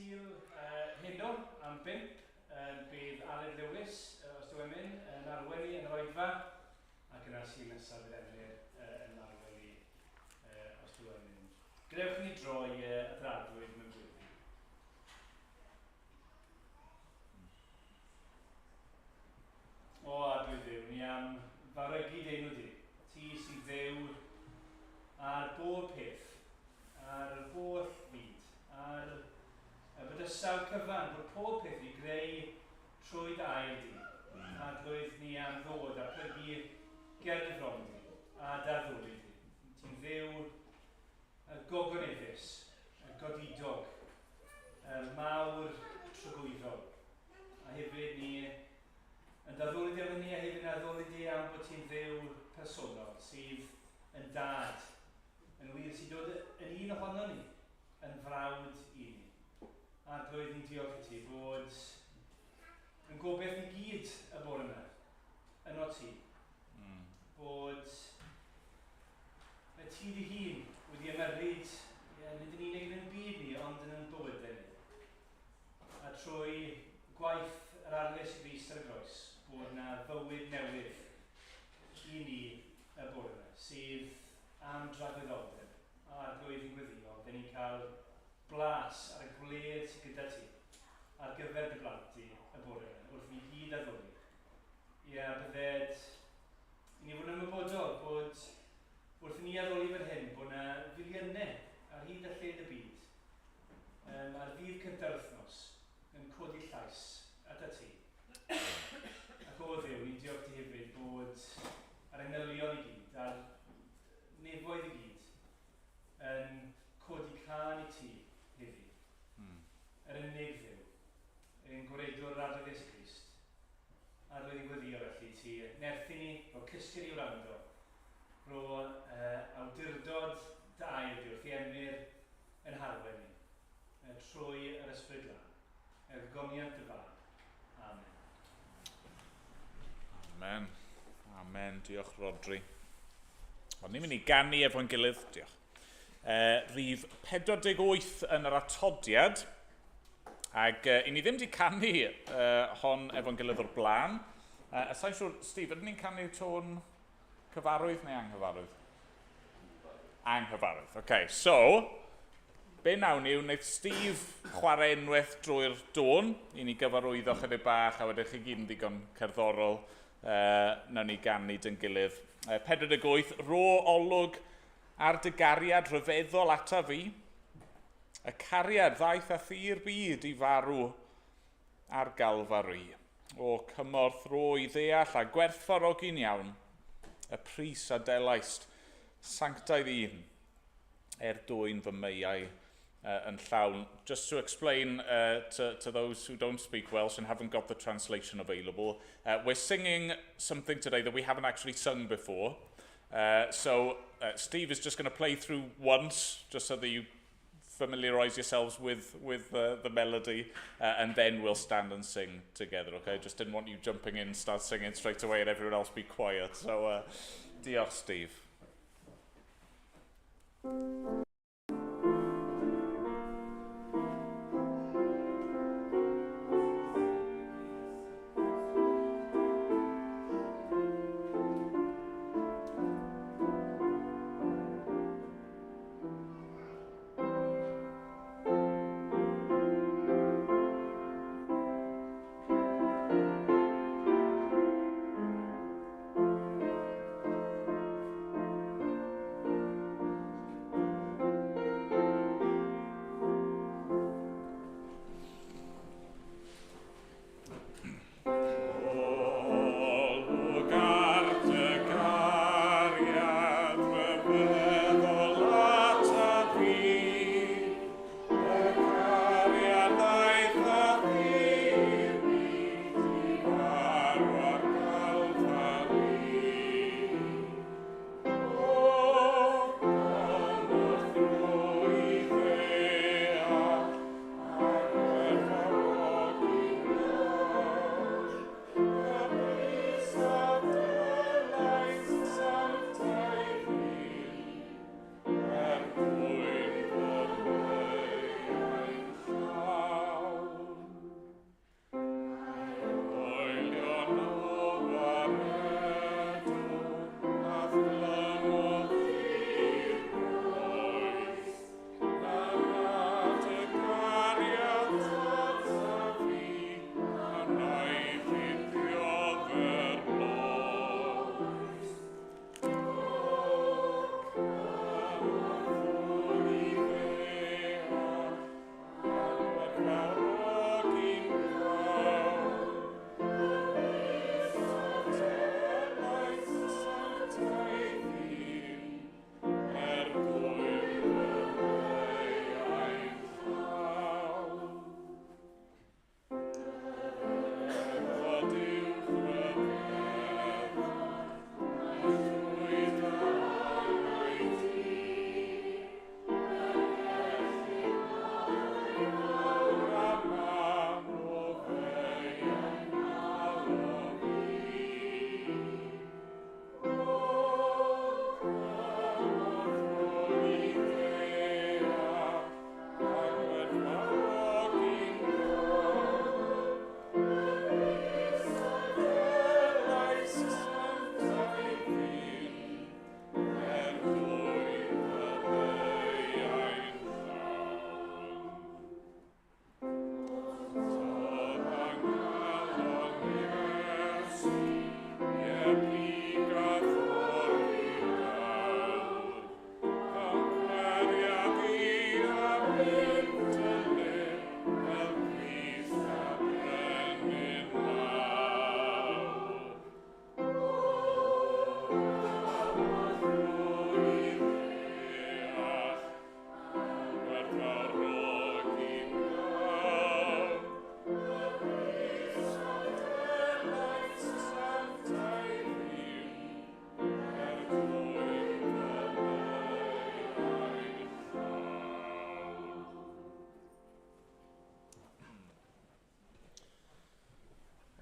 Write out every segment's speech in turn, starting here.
Sul heno am 5, bydd Aled Lewis, os dwi'n mynd, yn arwain ni yn yr oedfa, ac yna Sul nesaf bydd Emyr yn arwain ni, os dwi'n mynd. Gadewch i ni droi at yr Arglwydd mewn gweddi. O Arglwydd Dduw, ni am farygu dy enw di. Ti sy'n Dduw ar bob peth, ar yr holl fyd, ar y bydysawd cyfan, bod pob peth wedi greu trwy dy air di. Arglwydd, ni am ddod a plygu ger dy fron di, a d'addoli di. Ti'n Dduw y gogoneddus, y godidog, y mawr tragwyddol. A hefyd ni yn d'addoli di am hynny, a hefyd yn addoli di am bod ti'n Dduw personol, sydd yn dad, yn wir sy'n dod yn un ohono ni, yn frawd i ni. Arglwydd, ni'n diolch i ti bod yn gobeith ni gyd y bore yma, yno ti. Bod y ti dy hun wedi ymyrryd, ie, nid yn unig yn ein byd ni, ond yn ein bywydau ni. A trwy gwaith yr Arglwydd Iesu Grist ar y groes, bod yna fywyd newydd i ni y bore yma, sydd am dragwyddoldeb. O Arglwydd, ni'n gweddio, dyn ni'n cael blas ar y gwledd sydd gyda ti ar gyfer dy blant di y bore yma, wrth i ni gyd addoli. Ie, bydded i ni fod yn ymwybodol bod wrth i ni addoli fel hyn, bod yna filiynau ar hyd a lled y byd, ar ddydd cynta'r wythnos, yn codi llais atat ti. Ac o Dduw, ni'n diolch ti hefyd bod yr angylion i gyd, a'r nefoedd i gyd, yn codi cân i ti heddi. Yr unig Dduw, ein Gwaredwr yr Arglwydd Iesu Grist. Arglwydd, ni'n gweddio felly i ti nerthu ni, rho cysur i wrando, rho awdurdod dy air di wrth i Emyr yn harwen ni, trwy yr Ysbryd Glân, er gogoniant dy Fab. Amen. Amen. Amen. Diolch, Rodri. Ond ni'n mynd i ganu efo'n gilydd. Diolch. Rhif 48 yn yr atodiad. Ac i ni ddim wedi canu hon efo'n gilydd o'r blaen. A sa'n siŵr, Steve, ydyn ni'n canu tôn cyfarwydd neu anghyfarwydd? Anghyfarwydd. OK, so, be nawn ni yw wneud Steve chwarae unwaith drwy'r dôn i ni gyfarwyddo chydig bach a wedyn chi gyd yn ddigon cerddorol, nawn ni ganu dyn gilydd. 48, rho olwg ar dy gariad rhyfeddol ata fi. Y cariad ddaeth â thi'r byd i farw ar Galfari. O cymorth rho i ddeall a gwerthfawrogi'n iawn y pris a delaist sanctaidd un er dwyn fy meiau yn llawn. Just to explain to those who don't speak Welsh and haven't got the translation available, we're singing something today that we haven't actually sung before. So Steve is just going to play through once, just so that you familiarise yourselves with the melody, and then we'll stand and sing together, okay? Just didn't want you jumping in, start singing straight away and everyone else be quiet. So, diolch, Steve.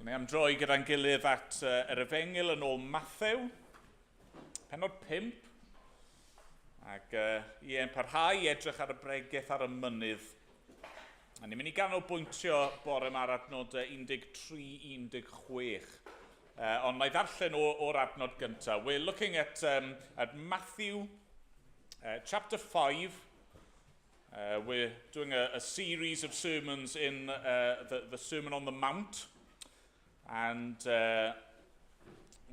Ni am droi gyda'n gilydd at yr Efengyl yn ôl Mathew, pennod 5, ac ie, yn parhau i edrych ar y bregeth ar y mynydd. A ni'n mynd i ganolbwyntio bore yma ar adnodau 13-16. Ond na i ddarllen o'r adnod gyntaf. We're looking at Matthew chapter 5. We're doing a series of sermons in the Sermon on the Mount. And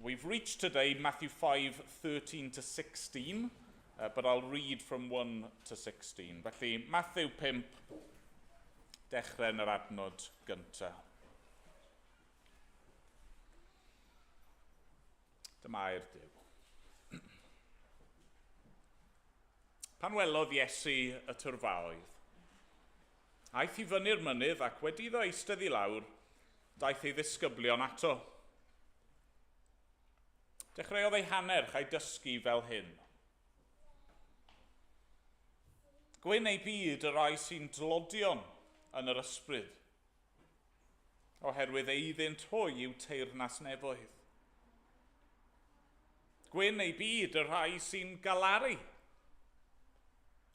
we've reached today Matthew 5, 13 to 16, but I'll read from 1 to 16. Felly, Matthew 5, dechrau yn yr adnod gyntaf. Dyma air Duw. Pan welodd Iesu y tyrfaoedd, aeth i fyny'r mynydd ac wedi iddo eistedd i lawr, daeth ei ddisgyblion ato. Dechreuodd ei hannerch a'i dysgu fel hyn. Gwyn ei byd y rhai sy'n dlodion yn yr ysbryd, oherwydd eiddynt hwy yw teyrnas nefoedd. Gwyn ei byd y rhai sy'n galaru,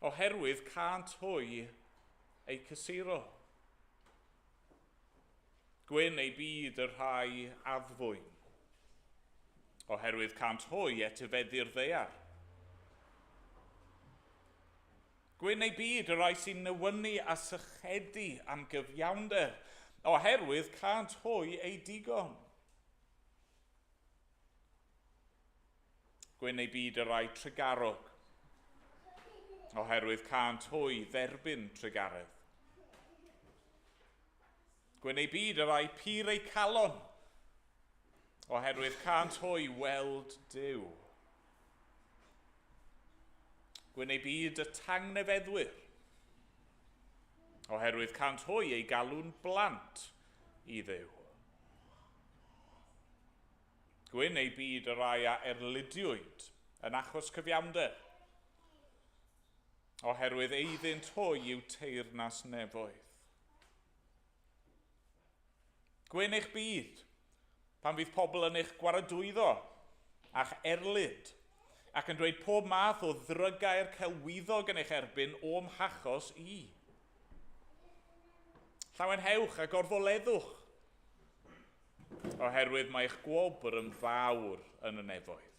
oherwydd cânt hwy eu cysuro. Gwyn ei byd y rhai addfwyn, oherwydd cânt hwy etifeddu'r ddaear. Gwyn ei byd y rhai sy'n newynu a sychedu am gyfiawnder, oherwydd cânt hwy eu digon. Gwyn ei byd y rhai trugarog, oherwydd cânt hwy dderbyn trugaredd. Gwyn ei byd y rhai pur eu calon, oherwydd cânt hwy weld Duw. Gwyn ei byd y tangnefeddwyr, oherwydd cânt hwy eu galw'n blant i Dduw. Gwyn ei byd y rhai a erlidiwyd yn achos cyfiawnder, oherwydd eiddynt hwy yw teyrnas nefoedd. Gwyn eich byd, pan fydd pobl yn eich gwaradwyddo a'ch erlid, ac yn dweud pob math o ddrygair celwyddog yn eich erbyn o'm hachos i. Llawenhewch a gorfoleddwch, oherwydd mae eich gwobr yn fawr yn y nefoedd.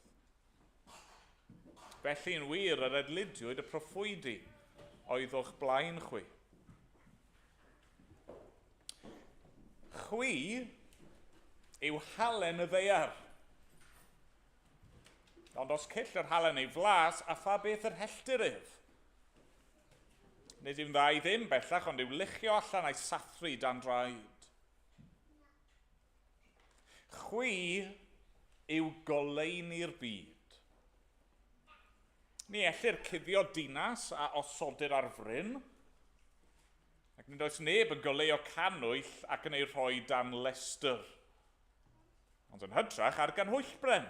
Felly yn wir yr erlidiwyd y proffwydi oedd o'ch blaen chwi. Chwi yw halen y ddaear. Ond os cyll yr halen ei flas, a pha beth yr helltir ef? Nid yw'n dda i ddim bellach, ond yw luchio allan a'i sathru dan draed. Chwi yw goleuni'r byd. Ni ellir cuddio dinas a osodir ar fryn, ac nid oes neb yn goleuo cannwyll ac yn ei rhoi dan lestr, ond yn hytrach ar ganhwyllbren,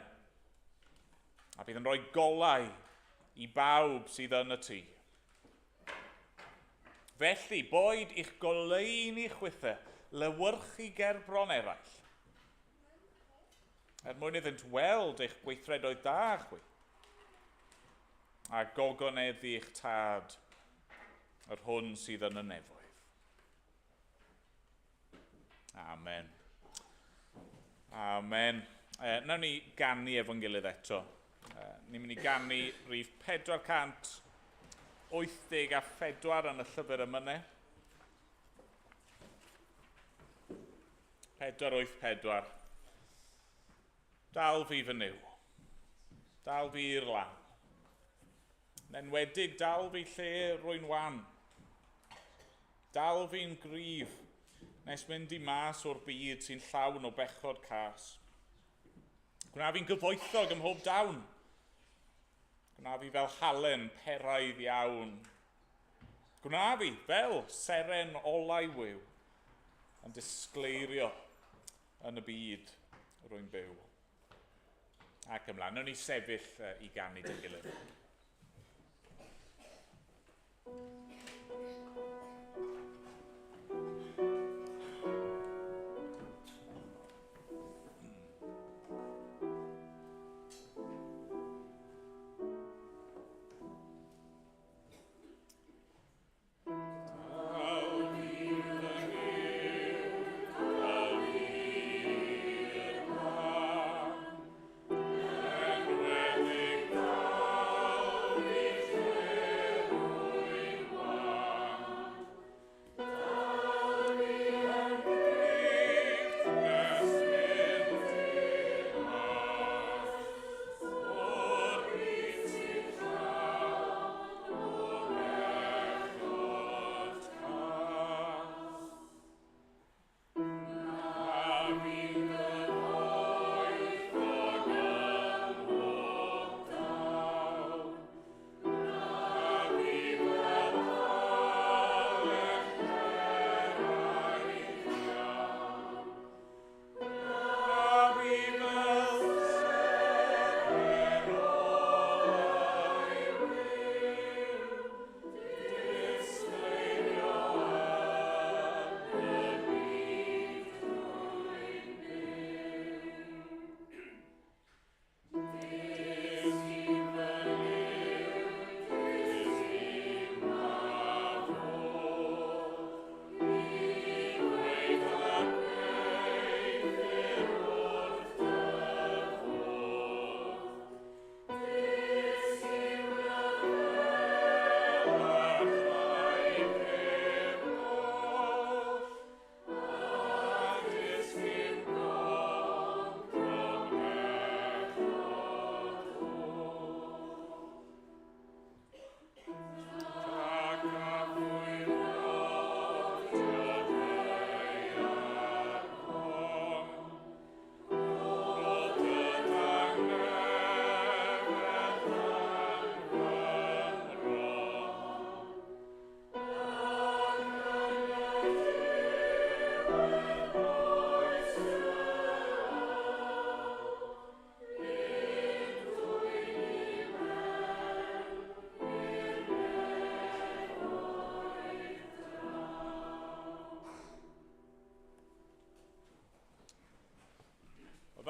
a bydd yn rhoi golau i bawb sydd yn y tŷ. Felly, boed i'ch goleuni chwithe lewyrchu ger bron eraill, er mwyn iddynt weld eich gweithredoedd da chwi, a gogoneddu eich tad, yr hwn sydd yn y nefoedd. Amen. Amen. Nawn ni ganu efo'n gilydd eto. Ni'n mynd i ganu rhif 484 yn y llyfr emynau. 484. Dal fi fy Nuw. Dal fi i'r lan. Yn enwedig dal fi lle rwy'n wan. Dal fi'n gryf nes mynd i mas o'r byd sy'n llawn o bechod cas. Gwna fi'n gyfoethog ym mhob dawn. Gwna fi fel halen peraidd iawn. Gwna fi fel seren olau wiw yn disgleirio yn y byd rwy'n byw. Ac ymlaen, nawn ni sefyll i ganu dy gilydd.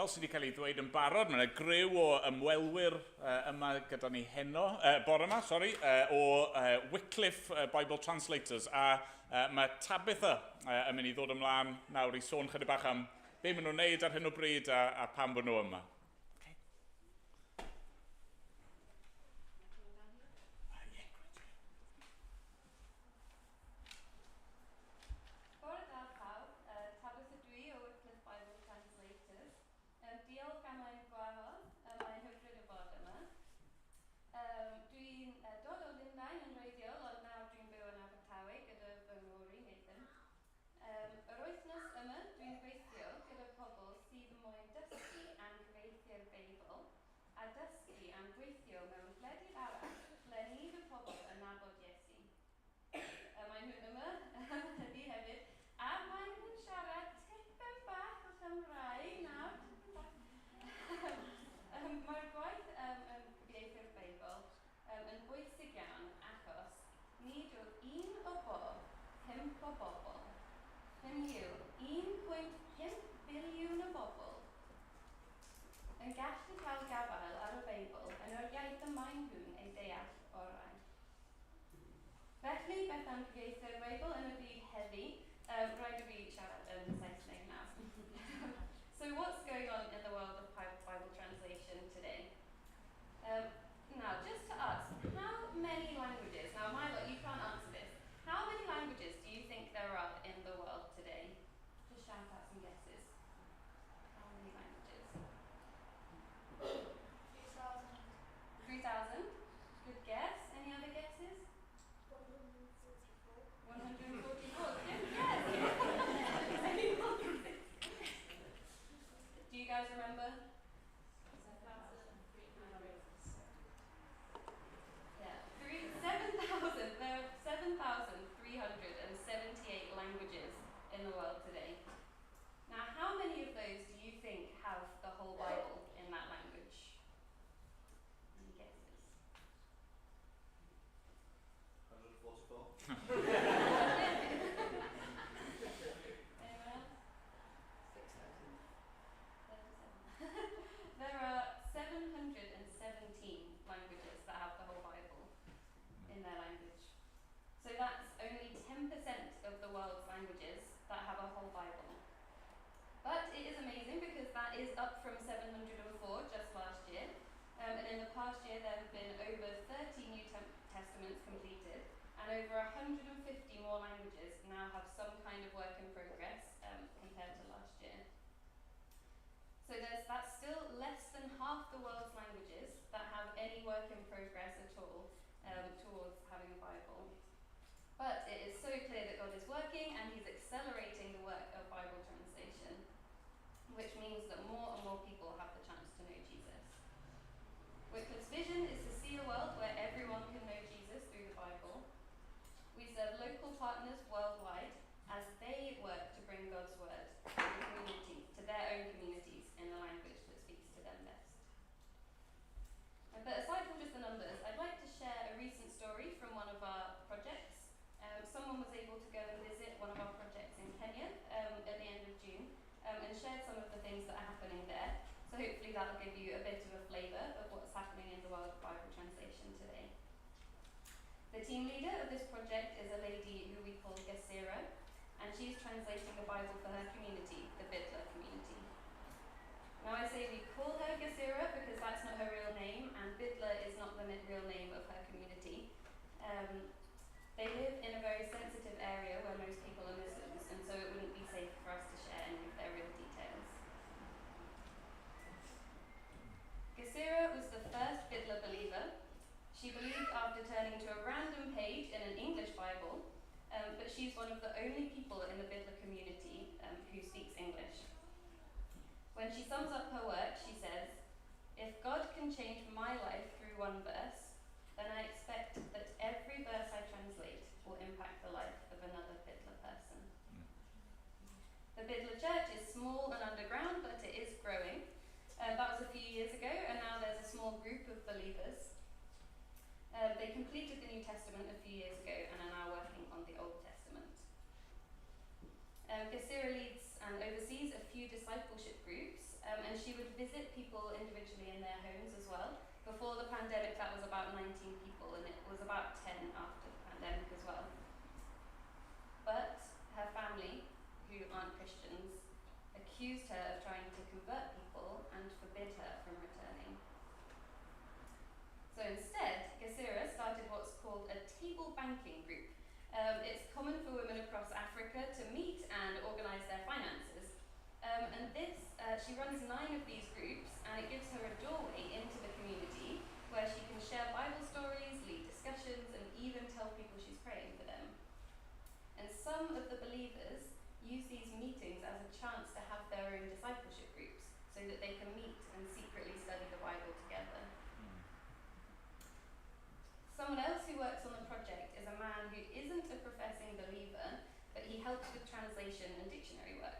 Fel sydd wedi cael ei ddweud yn barod, mae yna griw o ymwelwyr yma gyda ni heno, bore yma, sori, o Wycliffe Bible Translators. A mae Tabitha yn mynd i ddod ymlaen nawr i sôn chydig bach am be maen nhw'n wneud ar hyn o bryd a pam bod nhw yma. Okay. Bore da pawb, Tabitha dwi o Wycliffe Bible Translators. Diolch am ein gwahodd, mae'n hyfryd o bod yma. Dwi'n dod o Lundain yn wreiddiol, ond nawr dwi'n byw yn Abertawe gyda fy ngŵr i, Nathan. Yr wythnos yma dwi'n gweithio gyda pobl sydd moyn dysgu am gyfieithu'r Beibl a dysgu am gweithio mewn gwledydd arall ble nid yw pobl yn nabod Iesu. Maen nhw'n yma heddi hefyd, a maen nhw'n siarad tipyn bach o Gymraeg nawr, tipyn bach. Mae'r gwaith yn cyfieithu'r Beibl yn bwysig iawn achos nid yw un o bob 5 o bobl, hynny yw 1.5 biliwn o bobl, yn gallu cael gafael ar y Beibl yn yr iaith y maen nhw'n ei deall orau. Felly, beth am cyfieithu'r Beibl yn y byd heddi? Rhaid i fi siarad yn Saesneg nawr. So what's going on in the world of Bible translation today? Now, just to ask, how many languages, now Milo, you can't answer this, how many languages do you think there are in the world today? Just shout out some guesses. How many languages? 3,000. 3,000? Good guess. Any other guesses? 144. 144. Good guess. Do you guys remember? Yeah, 7,000. There are 7,378 languages in the world today. Now, how many of those do you think have the whole Bible in that language? Any guesses? 144. Anyone else? 6,000. 37. There are 717 languages that have the whole Bible in their language. So that's only 10% of the world's languages that have a whole Bible. But it is amazing because that is up from 704 just last year. And in the past year there have been over 30 New Testaments completed, and over 150 more languages now have some kind of work in progress compared to last year. So that's still less than half the world's languages that have any work in progress at all towards having a Bible. But it is so clear that God is working and he's accelerating the work of Bible translation, which means that more and more people have the chance to know Jesus. Wycliffe's vision is to see a world where everyone can know Jesus through the Bible. We serve local partners worldwide as they work to bring God's word to the community, to their own communities in the language that speaks to them best. But aside from just the numbers, I'd like to share a recent story from one of our projects. Someone was able to go and visit one of our projects in Kenya at the end of June and shared some of the things that are happening there. So hopefully that'll give you a bit of a flavour of what's happening in the world of Bible translation today. The team leader of this project is a lady who we call Gasira, and she's translating the Bible for her community, the Bidler community. Now I say we call her Gasira because that's not her real name, and Bidler is not the real name of her community. They live in a very sensitive area where most people are Muslims, and so it wouldn't be safe for us to share any of their real details. Gasira was the first Bidler believer. She believed after turning to a random page in an English Bible, but she's one of the only people in the Bidler community who speaks English. When she sums up her work, she says, "If God can change my life through one verse, then I expect that every verse I translate will impact the life of another Bidler person." The Bidler Church is small and underground, but it is growing. That was a few years ago, and now there's a small group of believers. They completed the New Testament a few years ago and are now working on the Old Testament. Gasira leads and oversees a few discipleship groups and she would visit people individually in their homes as well. Before the pandemic, that was about 19 people, and it was about 10 after the pandemic as well. But her family, who aren't Christians, accused her of trying to convert people and forbid her from returning. So instead, Gasira started what's called a table banking group. It's common for women across Africa to meet and organise their finances. And this, she runs 9 of these groups, and it gives her a doorway into the community where she can share Bible stories, lead discussions, and even tell people she's praying for them. And some of the believers use these meetings as a chance to have their own discipleship groups so that they can meet and secretly study the Bible together. Someone else who works on the project is a man who isn't a professing believer, but he helps with translation and dictionary work.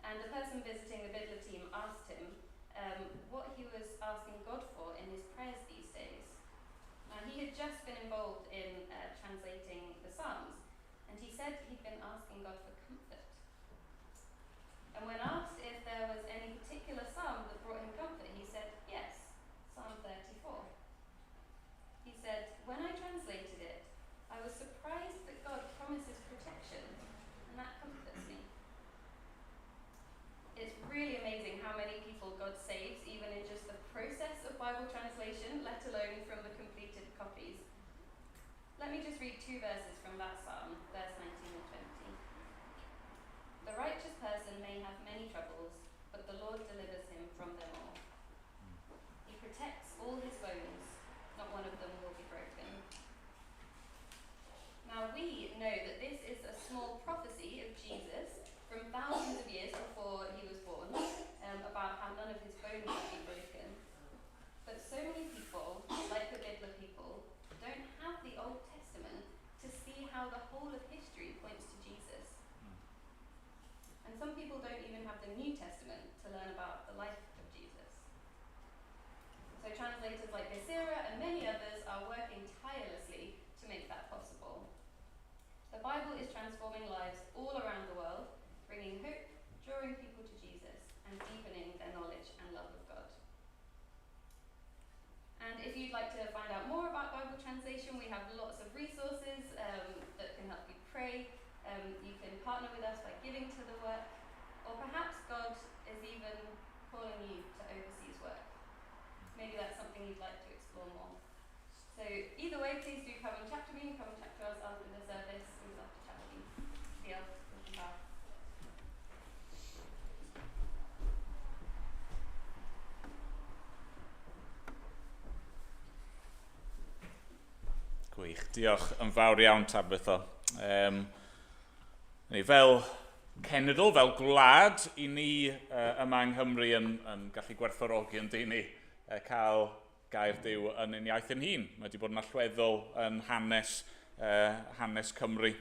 And the person visiting the Bidler team asked him what he was asking God for in his prayers these days. Now, he had just been involved in translating the Psalms, and he said he'd been asking God for comfort. And when asked if there was any particular psalm that brought him comfort, he said, yes, Psalm 34. He said, when I translated it, I was surprised that God promises protection, and that comforts me. It's really amazing how many people God saves, even in just the process of Bible translation, let alone from the completed copies. Let me just read 2 verses from that psalm, verse 19 and 20. The righteous person may have many troubles, but the Lord delivers him from them all. He protects all his bones, not one of them will be broken. Now we know that this is a small prophecy of Jesus from thousands of years before he was born, about how none of his bones would be broken. But so many people, like the Bidler people, don't have the Old Testament to see how the whole of history points to Jesus. And some people don't even have the New Testament to learn about the life of Jesus. So translators like Gasira and many others are working tirelessly to make that possible. The Bible is transforming lives all around the world, bringing hope, drawing people to Jesus, and deepening their knowledge and love of God. And if you'd like to find out more about Bible translation, we have lots of resources that can help you pray. You can partner with us by giving to the work, or perhaps God is even calling you to overseas work. Maybe that's something you'd like to explore more. So either way, please do come and chat to me and come and chat to us after the service. We'd love to chat with you. Diolch. Gwych, diolch yn fawr iawn, Tabitha. Ni fel cenedl, fel gwlad, i ni yma yng Nghymru yn gallu gwerthfawrogi yn dyn ni cael gair Duw yn ein iaith ein hun. Mae wedi bod yn allweddol yn hanes Cymru.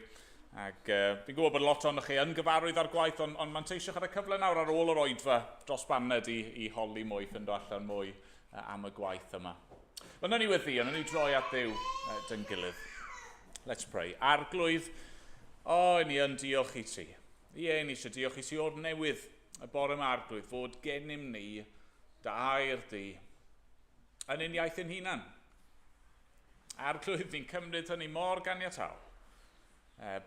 Ac fi'n gwybod bod lot ohonoch chi yn gyfarwydd â'r gwaith, ond manteisiwch ar y cyfle nawr ar ôl yr oedfa dros baned i holi mwy, ffindo allan mwy am y gwaith yma. Wel, nawn ni weddio, nawn ni droi at Dduw dyn gilydd. Let's pray. Arglwydd, o, ni yn diolch i ti. Ie, ni eisiau diolch i ti o'r newydd y bore yma, Arglwydd, fod gennym ni dy air di yn ein iaith ein hunan. Arglwydd, ni'n cymryd hynny mor ganiataol.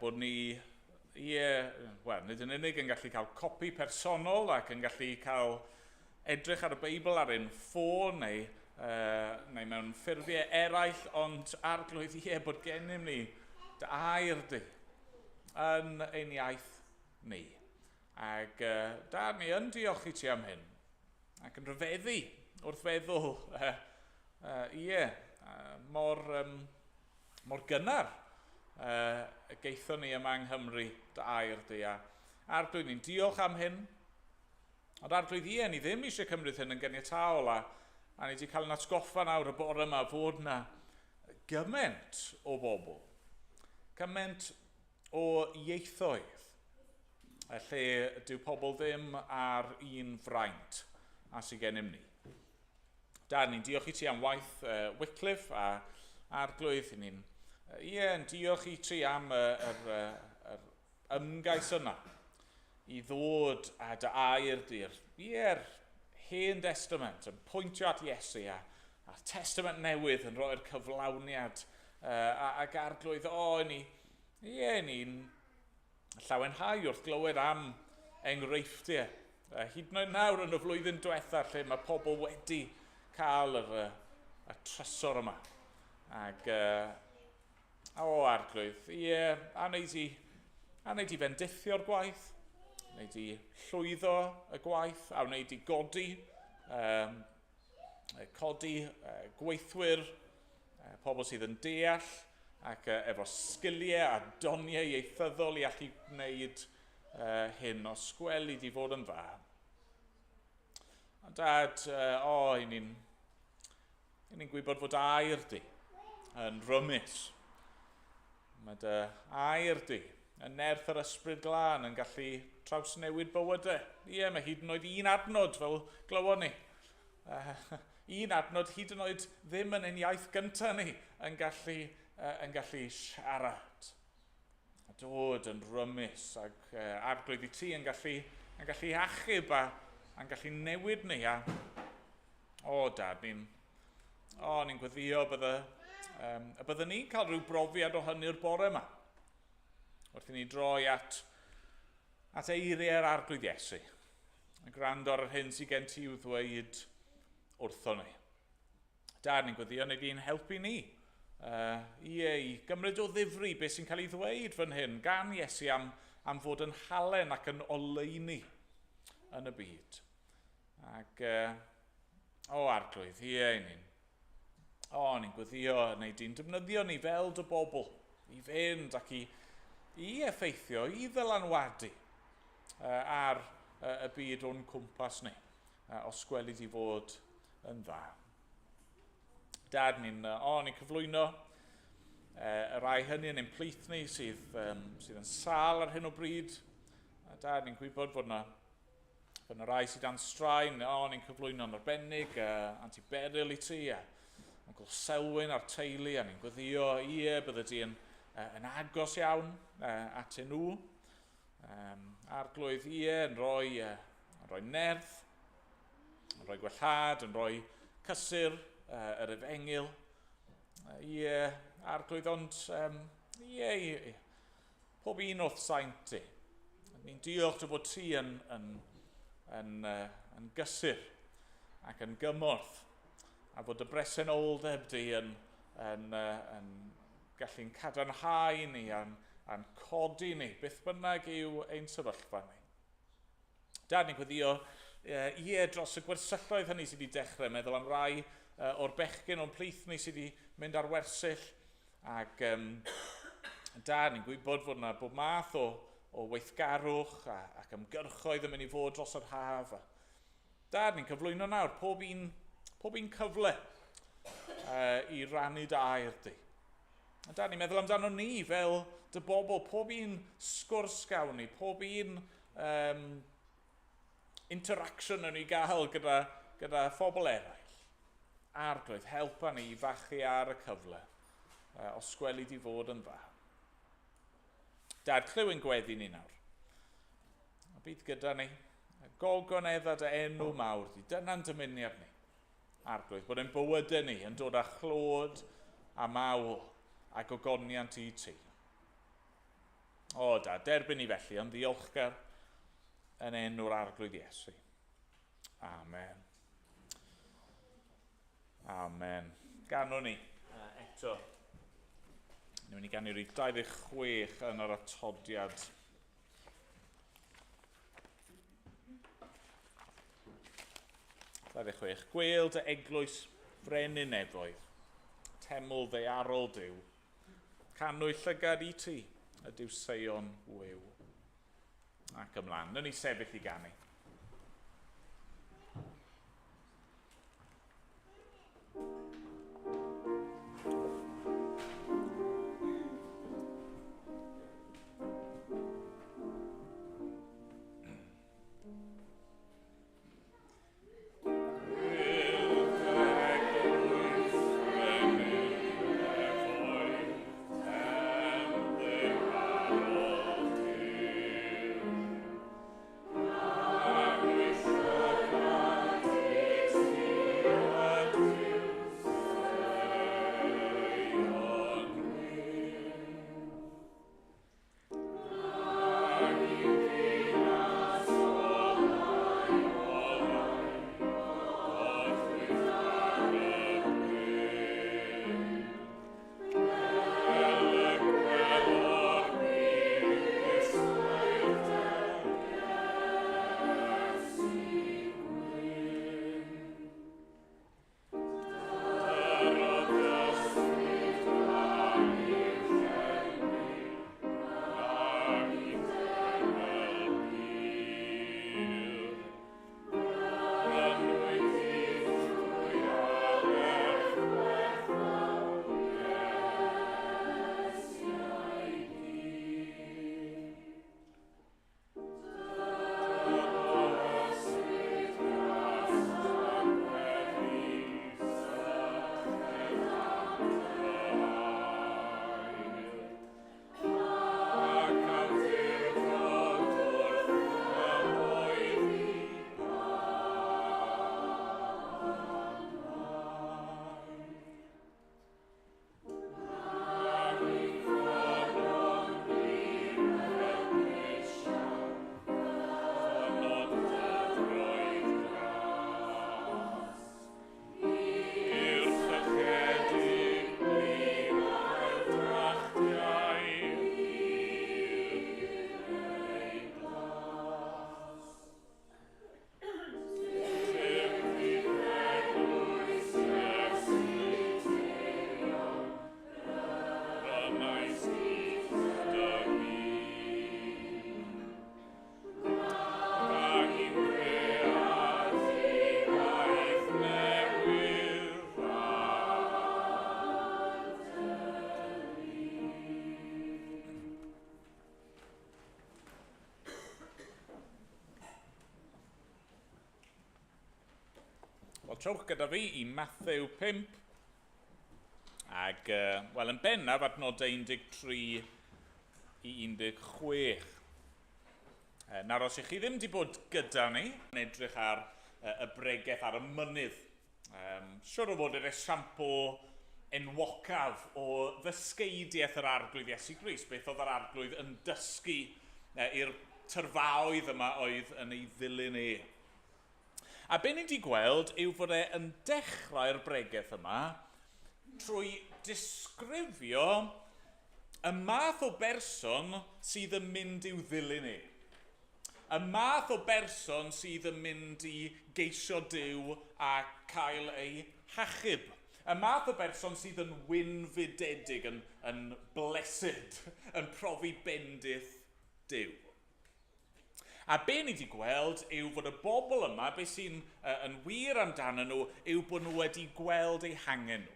Bod ni, ie, wel, nid yn unig yn gallu cael copi personol ac yn gallu cael edrych ar y Beibl ar ein ffôn neu mewn ffurfiau eraill, ond Arglwydd, ie, bod gennym ni dy air di yn ein iaith ni. Ac da ni yn diolch i ti am hyn, ac yn rhyfeddu wrth feddwl, ie, mor gynnar geithon ni yma yng Nghymru dy air di. A Arglwydd, ni'n diolch am hyn, ond Arglwydd, ie, ni ddim eisiau cymryd hyn yn ganiataol, a ni wedi cael yn atgoffa nawr y bore yma fod yna gymaint o bobl, gymaint o ieithoedd, lle dyw pobl ddim ar un fraint a sydd gennym ni. Da, ni'n diolch i ti am waith Wycliffe a Arglwydd. Ni'n diolch i ti am yr ymgais yna i ddod â dy air di'r, ie'r Hen Destament yn pwyntio at Iesu a'r Testament Newydd yn rhoi'r cyflawniad ac Arglwydd, o, ni, ie, ni'n llawenhau wrth glywed am enghreifftiau. Hyd yn oed nawr yn y flwyddyn diwetha lle mae pobl wedi cael y trysor yma. Ac, o, Arglwydd, ie, a wneud i, a wneud i fendithio'r gwaith, wneud i llwyddo y gwaith, a wneud i godi, codi gweithwyr, pobl sydd yn deall ac efo sgiliau a doniau ieithyddol i allu gwneud hyn os gweli di fod yn dda. A dad, o, i ni'n ni gwybod fod air di yn rymus. Mae dy air di yn nerth yr ysbryd glân yn gallu trawsnewid bywydau. Ie, mae hyd yn oed un adnod fel glywon ni. Un adnod hyd yn oed ddim yn ein iaith gyntaf ni yn gallu siarad. A dod yn rymus ac Arglwydd i ti yn gallu achub a'n gallu newid ni. A, o dad, ni'n gweddio y byddwn ni'n cael rhyw brofiad o hynny'r bore yma. Wrth i ni droi at eiriau'r Arglwydd Iesu. A gwrando ar yr hyn sydd gen ti i'w ddweud wrtho ni. Dad, ni'n gweddio wnei di'n helpu ni i gymryd o ddifri beth sy'n cael ei ddweud fan hyn gan Iesu am fod yn halen ac yn oleuni yn y byd. Ac, o Arglwydd, ie, ni'n gweddio, wnei di'n defnyddio ni fel dy bobl i fynd ac i effeithio, i ddylanwadu ar y byd o'n cwmpas ni, os gweli di fod yn dda. Dad, ni'n cyflwyno y rhai hynny yn ein plith ni sydd yn sâl ar hyn o bryd. A dad, ni'n gwybod fod yna rai sydd dan straen. O, ni'n cyflwyno'n arbennig, Anti Beryl i ti, a Uncle Selwyn a'r teulu, a ni'n gweddio, ie, bydde di yn agos iawn atyn nhw. Arglwydd, ie, yn rhoi nerth, yn rhoi gwellhad, yn rhoi cysur yr efengyl. Ie, Arglwydd, ond ie, ie, pob un o'th saint ti. Ni'n diolch dy fod ti yn gysur ac yn gymorth a fod dy bresenoldeb di yn gallu'n cadarnhau ni a'n codi ni, beth bynnag yw ein sefyllfa ni. Dad, ni'n gweddio ie dros y gwersylloedd hynny sydd wedi dechrau, meddwl am rai o'r bechgyn o'n plith ni sydd wedi mynd ar wersyll ac dad, ni'n gwybod fod yna bob math o weithgarwch ac ymgyrchoedd yn mynd i fod dros yr haf. Dad, ni'n cyflwyno nawr pob un cyfle i rannu dy air di. A dad, ni'n meddwl amdano ni fel dy bobl, pob un sgwrs gawn ni, pob un interaction yn ni gael gyda phobl eraill. Arglwydd, helpa ni i fachu ar y cyfle, os gweli di fod yn dda. Dad, clyw ein gweddi ni nawr. A bydd gyda ni. Gogonedda dy enw mawr di. Dyna'n dymuniad ni. Arglwydd, bod ein bywydau ni yn dod â chlod a mawl a gogoniant i ti. O, dad, derbyn ni felly yn ddiolchgar yn enw'r Arglwydd Iesu. Amen. Amen. Ganwn ni eto. Ni'n mynd i ganu rhif 26 yn yr atodiad. 26. Gwêl dy eglwys frenin nefoedd, teml ddaearol Duw. Cannwyll llygad i ti, ydyw Seion wiw. Ac ymlaen. Nawn ni sefyll i ganu. Gwêl dy eglwys frenin nefoedd, teml ddaearol Duw. Trowch gyda fi i Matthew 5, ac, wel, yn bennaf adnodau 13 i 16. Nawr, os ych chi ddim wedi bod gyda ni, yn edrych ar y bregeth ar y mynydd. Siwr o fod yr esiampl enwocaf o ddysgeidiaeth yr Arglwydd Iesu Grist, beth oedd yr Arglwydd yn dysgu i'r tyrfaoedd yma oedd yn ei ddilyn e. A be ni wedi gweld yw fod e yn dechrau'r bregeth yma trwy disgrifio y math o berson sydd yn mynd i'w ddilyn e. Y math o berson sydd yn mynd i geisio Duw a cael ei hachub. Y math o berson sydd yn wynfydedig, yn blessed, yn profi bendith Duw. A be ni wedi gweld yw fod y bobl yma, be sy'n yn wir amdanyn nhw, yw bod nhw wedi gweld eu hangen nhw.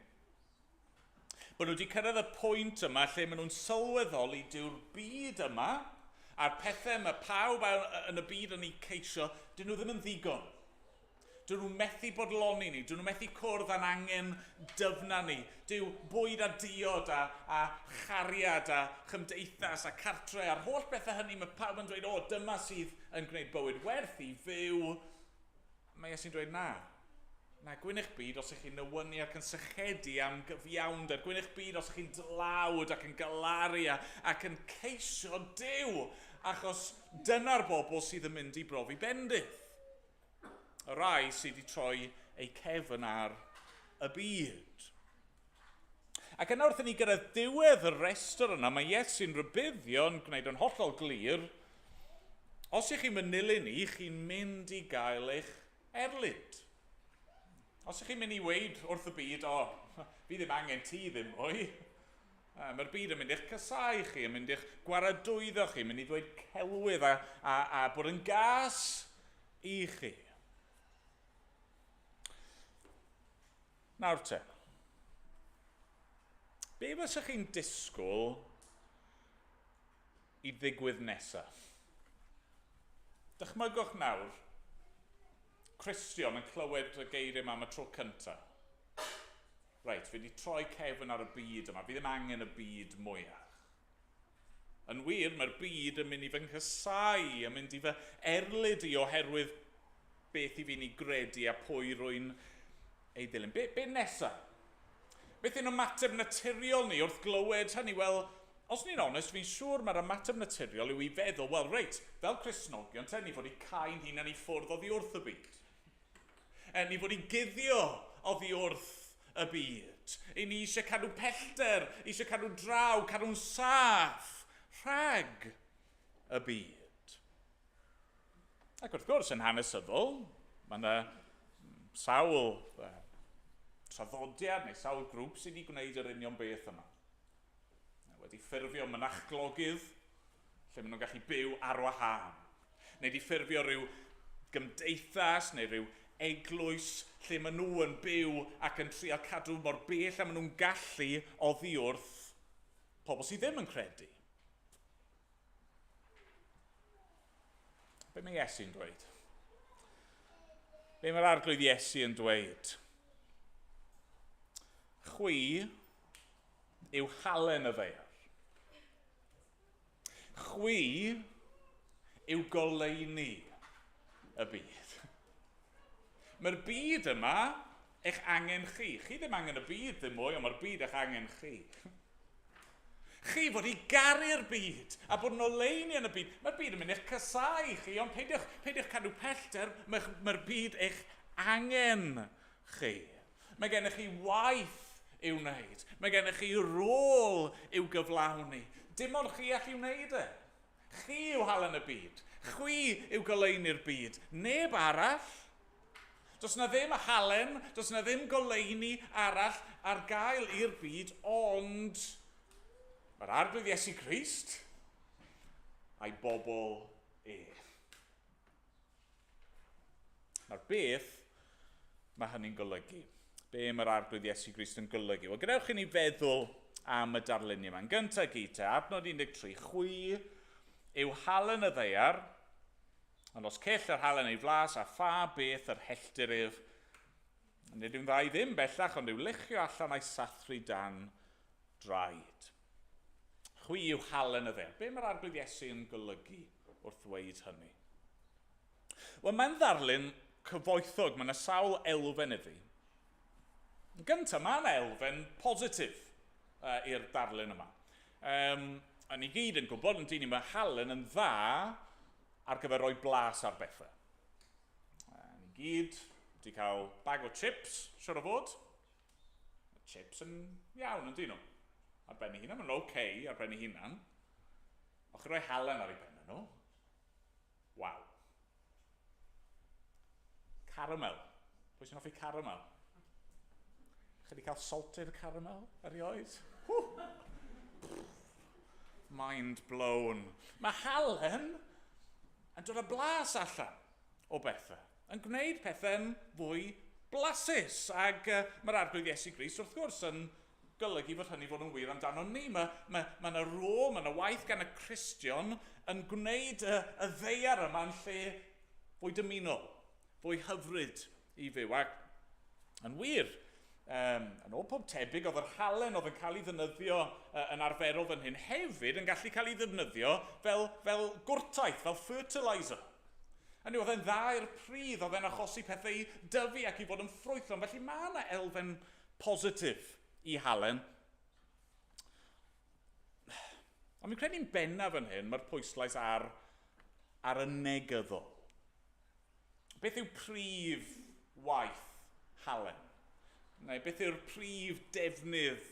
Bod nhw wedi cyrraedd y pwynt yma lle maen nhw'n sylweddoli dyw'r byd yma, a'r pethau mae pawb yn y byd yn eu ceisio, dyn nhw ddim yn ddigon. Dyn nhw methu bodloni ni, dyn nhw methu cwrdd â'n angen dyfna ni. Dyw bwyd a diod a chariad a chymdeithas a cartre a'r holl bethau hynny mae pawb yn dweud, o, dyma sydd yn gwneud bywyd werth i fyw. Mae Iesu'n dweud na. Na, gwyn eich byd os ych chi'n newynu ac yn sychedu am gyfiawnder. Gwyn eich byd os ych chi'n dlawd ac yn galaru ac yn ceisio Duw, achos dyna'r bobl sydd yn mynd i brofi bendith. Y rhai sydd wedi troi eu cefn ar y byd. Ac yna wrth i ni gyrraedd diwedd y rhestr yna, mae Iesu'n rhybuddio yn gwneud yn hollol glir, os ych chi'n manylu ni, chi'n mynd i gael eich erlid. Os ych chi'n mynd i weud wrth y byd, o, fi ddim angen ti ddim mwy, mae'r byd yn mynd i'ch casau chi, yn mynd i'ch gwaradwyddo chi, yn mynd i ddweud celwydd a bod yn gas i chi. Nawr te, be fysech chi'n disgwyl i ddigwydd nesaf? Dychmygwch nawr, Cristion yn clywed y geiriau yma am y tro cyntaf. Reit, fi wedi troi cefn ar y byd yma, fi ddim angen y byd mwyach. Yn wir, mae'r byd yn mynd i fy nghysau, yn mynd i fy erlid i oherwydd beth i fi'n ei gredu a pwy rwy'n ei ddilyn. Be nesaf? Beth yw'n ymateb naturiol ni wrth glywed hynny? Wel, os ni'n onest, fi'n siŵr mae'r ymateb naturiol yw i feddwl, wel reit, fel Cristnogion, te ni fod i cau'n hunan i ffwrdd oddi wrth y byd. Ni fod i guddio oddi wrth y byd. I ni eisiau cadw pellter, eisiau cadw draw, cadw'n saff rhag y byd. Ac wrth gwrs, yn hanesyddol, mae yna sawl traddodiad neu sawl grŵp sydd wedi gwneud yr union beth yma. Wedi ffurfio mynachglogydd, lle maen nhw'n gallu byw ar wahân. Neu wedi ffurfio rhyw gymdeithas neu rhyw eglwys lle maen nhw yn byw ac yn trio cadw mor bell a maen nhw'n gallu oddi wrth pobl sydd ddim yn credu. Be mae Iesu'n dweud? Be mae'r Arglwydd Iesu yn dweud? Chwi yw halen y ddaear. Chwi yw goleuni y byd. Mae'r byd yma eich angen chi. Chi ddim angen y byd ddim mwy, ond mae'r byd eich angen chi. Chi fod i garu'r byd a bod yn oleuni yn y byd. Mae'r byd yn mynd i'ch casau chi, ond peidiwch cadw pellter, mae'r byd eich angen chi. Mae gennych chi waith i'w wneud. Mae gennych chi rôl i'w gyflawni. Dim ond chi all i wneud e. Chi yw halen y byd. Chwi yw goleuni'r byd. Neb arall. Does na ddim halen, does na ddim goleuni arall ar gael i'r byd, ond mae'r Arglwydd Iesu Grist a'i bobl e. Nawr, beth mae hynny'n golygu? Be mae'r Arglwydd Iesu Grist yn golygu? Wel, gadewch i ni feddwl am y darluniau yma. Yn gyntaf gyd te, adnod 13, chwi yw halen y ddaear, ond os cell yr halen ei flas a pha beth yr helltir ef, Nid yw'n dda i ddim bellach, ond yw luchio allan a'i sathru dan draed. Chwi yw halen y ddaear. Be mae'r Arglwydd Iesu yn golygu wrth ddweud hynny? Wel, mae'n ddarlun cyfoethog, mae yna sawl elfen iddi. Yn gyntaf, mae yna elfen positif i'r darlun yma. A ni gyd yn gwybod, yn dyn ni, mae halen yn dda ar gyfer rhoi blas ar bethau. Ni gyd wedi cael bag o chips, siwr o fod. Mae chips yn iawn, yn dyn nhw. Ar ben eu hunan, maen nhw'n oce ar ben eu hunan. Ond chi rhoi halen ar eu ben nhw. Waw. Caramel. Pwy sy'n hoffi caramel? Chi wedi cael salted caramel erioed? Ww! Mind blown. Mae halen yn dod â blas allan o bethau, yn gwneud pethau'n fwy blasus. Ac mae'r Arglwydd Iesu Grist, wrth gwrs, yn golygu fod hynny fod yn wir amdano ni. Mae yna rôl, mae yna waith gan y Cristion yn gwneud y ddaear yma yn lle fwy dymunol, fwy hyfryd i fyw. Ac yn wir, yn ôl pob tebyg, oedd yr halen oedd yn cael ei ddefnyddio yn arferol fan hyn hefyd yn gallu cael ei ddefnyddio fel gwrtaith, fel fertilizer. Hynny oedd e'n dda i'r pridd, oedd e'n achosi pethau i dyfu ac i fod yn ffrwythlon. Felly mae yna elfen positif i halen. Ond fi'n credu'n bennaf fan hyn, mae'r pwyslais ar y negyddol. Beth yw prif waith halen? Neu beth yw'r prif defnydd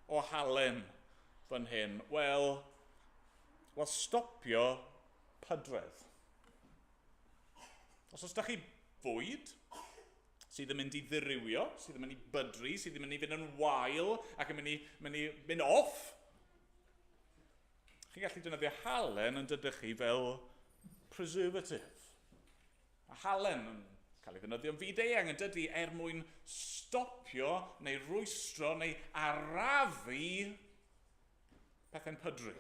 o halen fan hyn? Wel, stopio pydredd. Os oes da chi fwyd sydd yn mynd i ddirywio, sydd yn mynd i bydru, sydd yn mynd i fynd yn wael ac yn mynd i mynd off, chi'n gallu defnyddio halen yn dydych chi fel preservative. A halen yn cael ei ddefnyddio yn fyd-eang yn dydy er mwyn stopio neu rwystro neu arafu pethau'n pydru.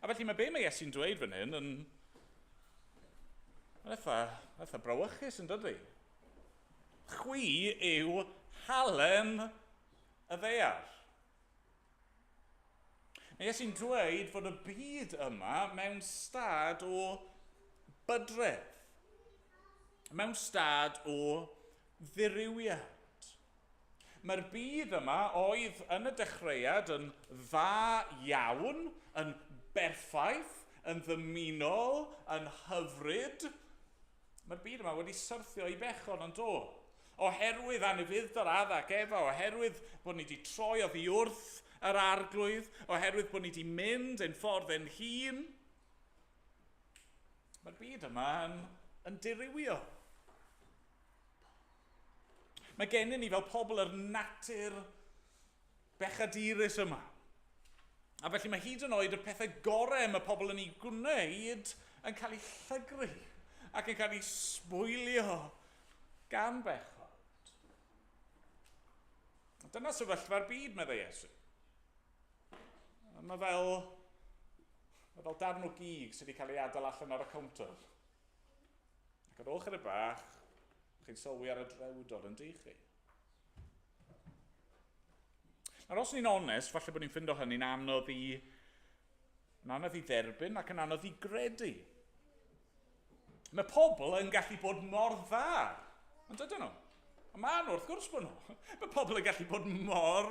A felly mae be mae Iesu'n dweud fan hyn yn eitha brawychus yn dydy. Chwi yw halen y ddaear. Mae Iesu'n dweud fod y byd yma mewn stad o bydredd, mewn stad o ddirywiad. Mae'r byd yma oedd yn y dechreuad yn dda iawn, yn berffaith, yn ddymunol, yn hyfryd. Mae'r byd yma wedi syrthio i bechod yn do. Oherwydd anufudd-dod Adda ac Efa, oherwydd bod ni wedi troi oddi wrth yr Arglwydd, oherwydd bod ni wedi mynd ein ffordd ein hun, mae'r byd yma yn dirywio. Mae gennym ni fel pobl yr natur bechadurus yma. A felly mae hyd yn oed y pethau gorau mae pobl yn ei gwneud yn cael eu llygru ac yn cael eu sbwylio gan bechod. Dyna sefyllfa'r byd, meddai Iesu. Mae fel darn o gig sydd wedi cael ei adael allan ar y cownter. Ac ar ôl chydig bach, chi'n sylwi ar y drewdod yn dych chi. Nawr, os ni'n onest, falle bod ni'n ffindo hynny'n anodd i dderbyn ac yn anodd i gredu. Mae pobl yn gallu bod mor dda, yn dydyn nhw? A maen nhw, wrth gwrs bod nhw. Mae pobl yn gallu bod mor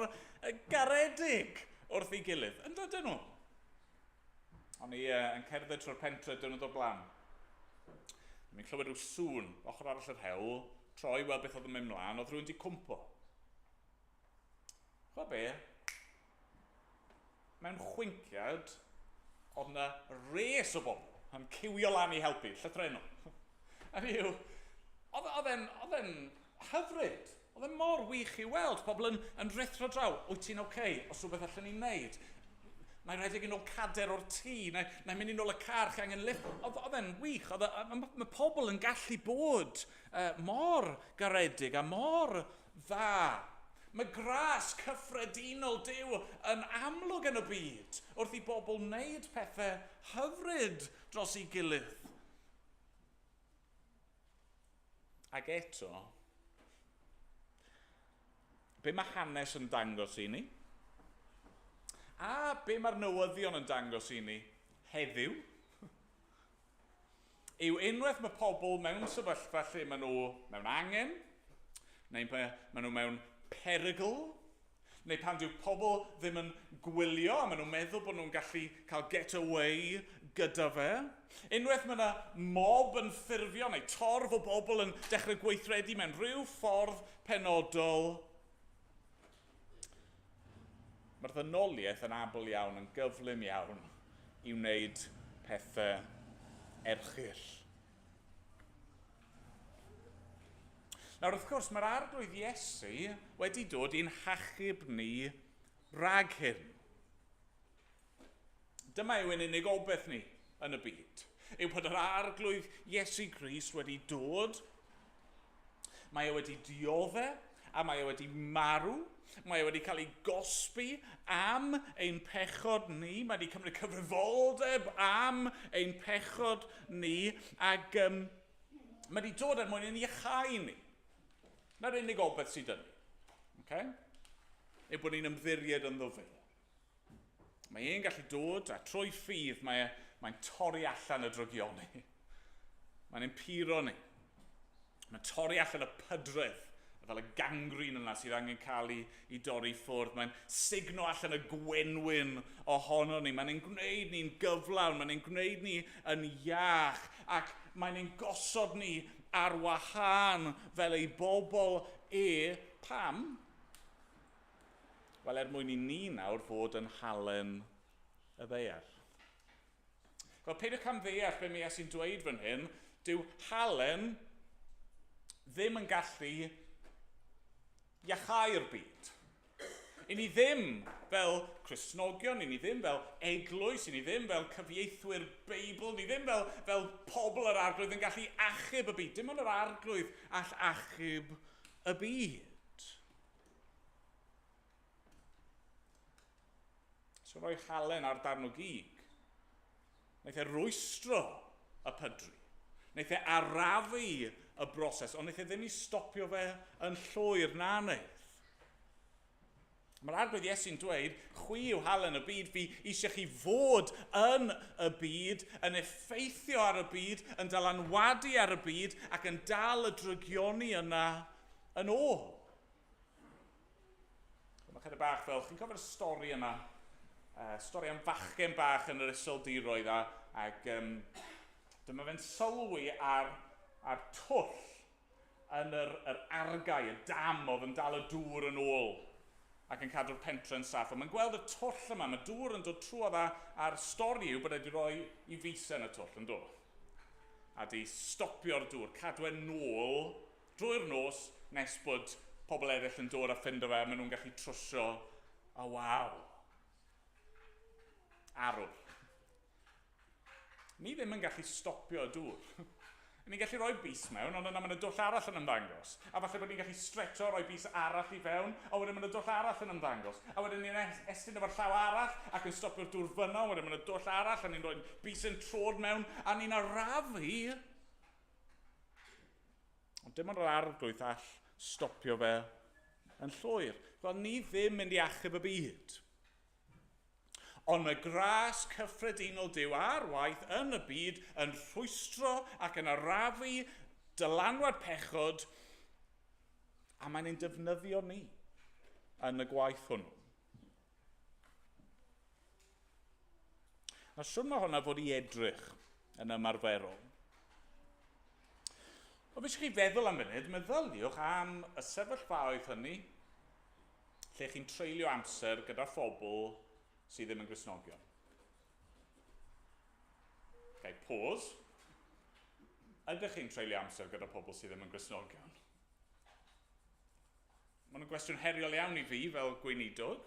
garedig wrth ei gilydd, yn dydyn nhw? O'n i yn cerdded trwy'r pentre diwrnod o'r blaen. Mi'n clywed rhyw sŵn ochr arall yr hewl, troi weld beth oedd yn mynd mlaen, oedd rhywun wedi cwmpo. Chwa be? Mewn chwinciad, oedd yna res o bobl yn ciwio lan i helpu, llythrennol. Hynny yw, oedd e'n hyfryd. Oedd e'n mor wych i weld pobl yn rhuthro draw. Wyt ti'n oce? Okay? Os rhywbeth allan ni'n neud? Na i redeg yn ôl cader o'r tŷ, na i mynd yn ôl y car, chi angen lift. Oedd e'n wych. Mae pobl yn gallu bod mor garedig a mor dda. Mae gras cyffredinol Duw yn amlwg yn y byd wrth i bobl wneud pethau hyfryd dros ei gilydd. Ac eto, be mae hanes yn dangos i ni? A be mae'r newyddion yn dangos i ni heddiw? Yw unwaith mae pobl mewn sefyllfa lle maen nhw mewn angen, neu maen nhw mewn perygl, neu pan dyw pobl ddim yn gwylio a maen nhw'n meddwl bod nhw'n gallu cael get away gyda fe. Unwaith mae yna mob yn ffurfio neu torf o bobl yn dechrau gweithredu mewn rhyw ffordd penodol, mae'r ddynoliaeth yn abl iawn, yn gyflym iawn i wneud pethau erchyll. Nawr, wrth gwrs, mae'r Arglwydd Iesu wedi dod i'n hachub ni rhag hyn. Dyma yw ein unig obaith ni yn y byd. Yw bod yr Arglwydd Iesu Grist wedi dod. Mae e wedi diodde a mae e wedi marw. Mae e wedi cael ei gosbi am ein pechod ni. Mae wedi cymryd cyfrifoldeb am ein pechod ni. Ac mae wedi dod er mwyn ein iachau ni. Na'r unig obaith sydd 'da ni. Okay? Yw bod ni'n ymddiried ynddo fe. Mae e'n gallu dod a trwy ffydd mae'n torri allan y drygioni. Mae'n ein puro ni. Mae'n torri allan y pydredd, fel y gangrin yna sydd angen cael ei dorri ffwrdd. Mae'n sugno allan y gwenwyn ohono ni. Mae'n ein gwneud ni'n gyflawn, mae'n ein gwneud ni yn iach, ac mae'n ein gosod ni ar wahân fel ei bobl e. Pam? Wel, er mwyn i ni nawr fod yn halen y ddaear. Wel, peidiwch camddeall be mae Iesu'n dweud fan hyn, dyw halen ddim yn gallu iachau'r byd. I ni ddim fel Cristnogion, i ni ddim fel eglwys, i ni ddim fel cyfieithwyr Beibl, ni ddim fel pobl yr Arglwydd yn gallu achub y byd. Dim ond yr Arglwydd all achub y byd. So rhoi halen ar darn o gig. Wnaeth e rwystro y pydru. Wnaeth e arafu y broses, ond wnaeth e ddim i stopio fe yn llwyr na wnaeth. Mae'r Arglwydd Iesu'n dweud, chwi yw halen y byd, fi eisiau chi fod yn y byd, yn effeithio ar y byd, yn dylanwadu ar y byd, ac yn dal y drygioni yna yn ôl. Mae chydig bach fel, chi'n cofio'r stori yna? Stori am fachgen bach yn yr Iseldiroedd ac dyma fe'n sylwi ar twll yn yr argau, y dam oedd yn dal y dŵr yn ôl ac yn cadw'r pentre yn saff. Ond mae'n gweld y twll yma, mae dŵr yn dod trwodd a'r stori yw bod e wedi rhoi i fys yn y twll yn dod. A di stopio'r dŵr, cadw e nôl drwy'r nos nes bod pobl eraill yn dod a ffindo fe a maen nhw'n gallu trwsio a waw. Arwr. Ni ddim yn gallu stopio y dŵr. Ni'n gallu rhoi bys mewn, ond yna mae yna dwll arall yn ymddangos. A falle bod ni'n gallu stretcho, rhoi bys arall i fewn, a wedyn mae yna dwll arall yn ymddangos. A wedyn ni'n estyn efo'r llaw arall ac yn stopio'r dŵr fyna, wedyn mae yna dwll arall, a ni'n rhoi bys yn trod mewn, a ni'n arafu. Ond dim ond yr Arglwydd all stopio fe yn llwyr. Wel, ni ddim mynd i achub y byd. Ond mae gras cyffredinol Duw ar waith yn y byd yn rhwystro ac yn arafu dylanwad pechod, a mae'n ein defnyddio ni yn y gwaith hwnnw. A siwr mae hwnna fod i edrych yn ymarferol. Wel, fi eisiau chi feddwl am funud, meddyliwch am y sefyllfaoedd hynny lle chi'n treulio amser gyda phobl sydd ddim yn Gristnogion. Okay, pause. Ydych chi'n treulio amser gyda pobl sydd ddim yn Gristnogion? Mae'n gwestiwn heriol iawn i fi fel gweinidog.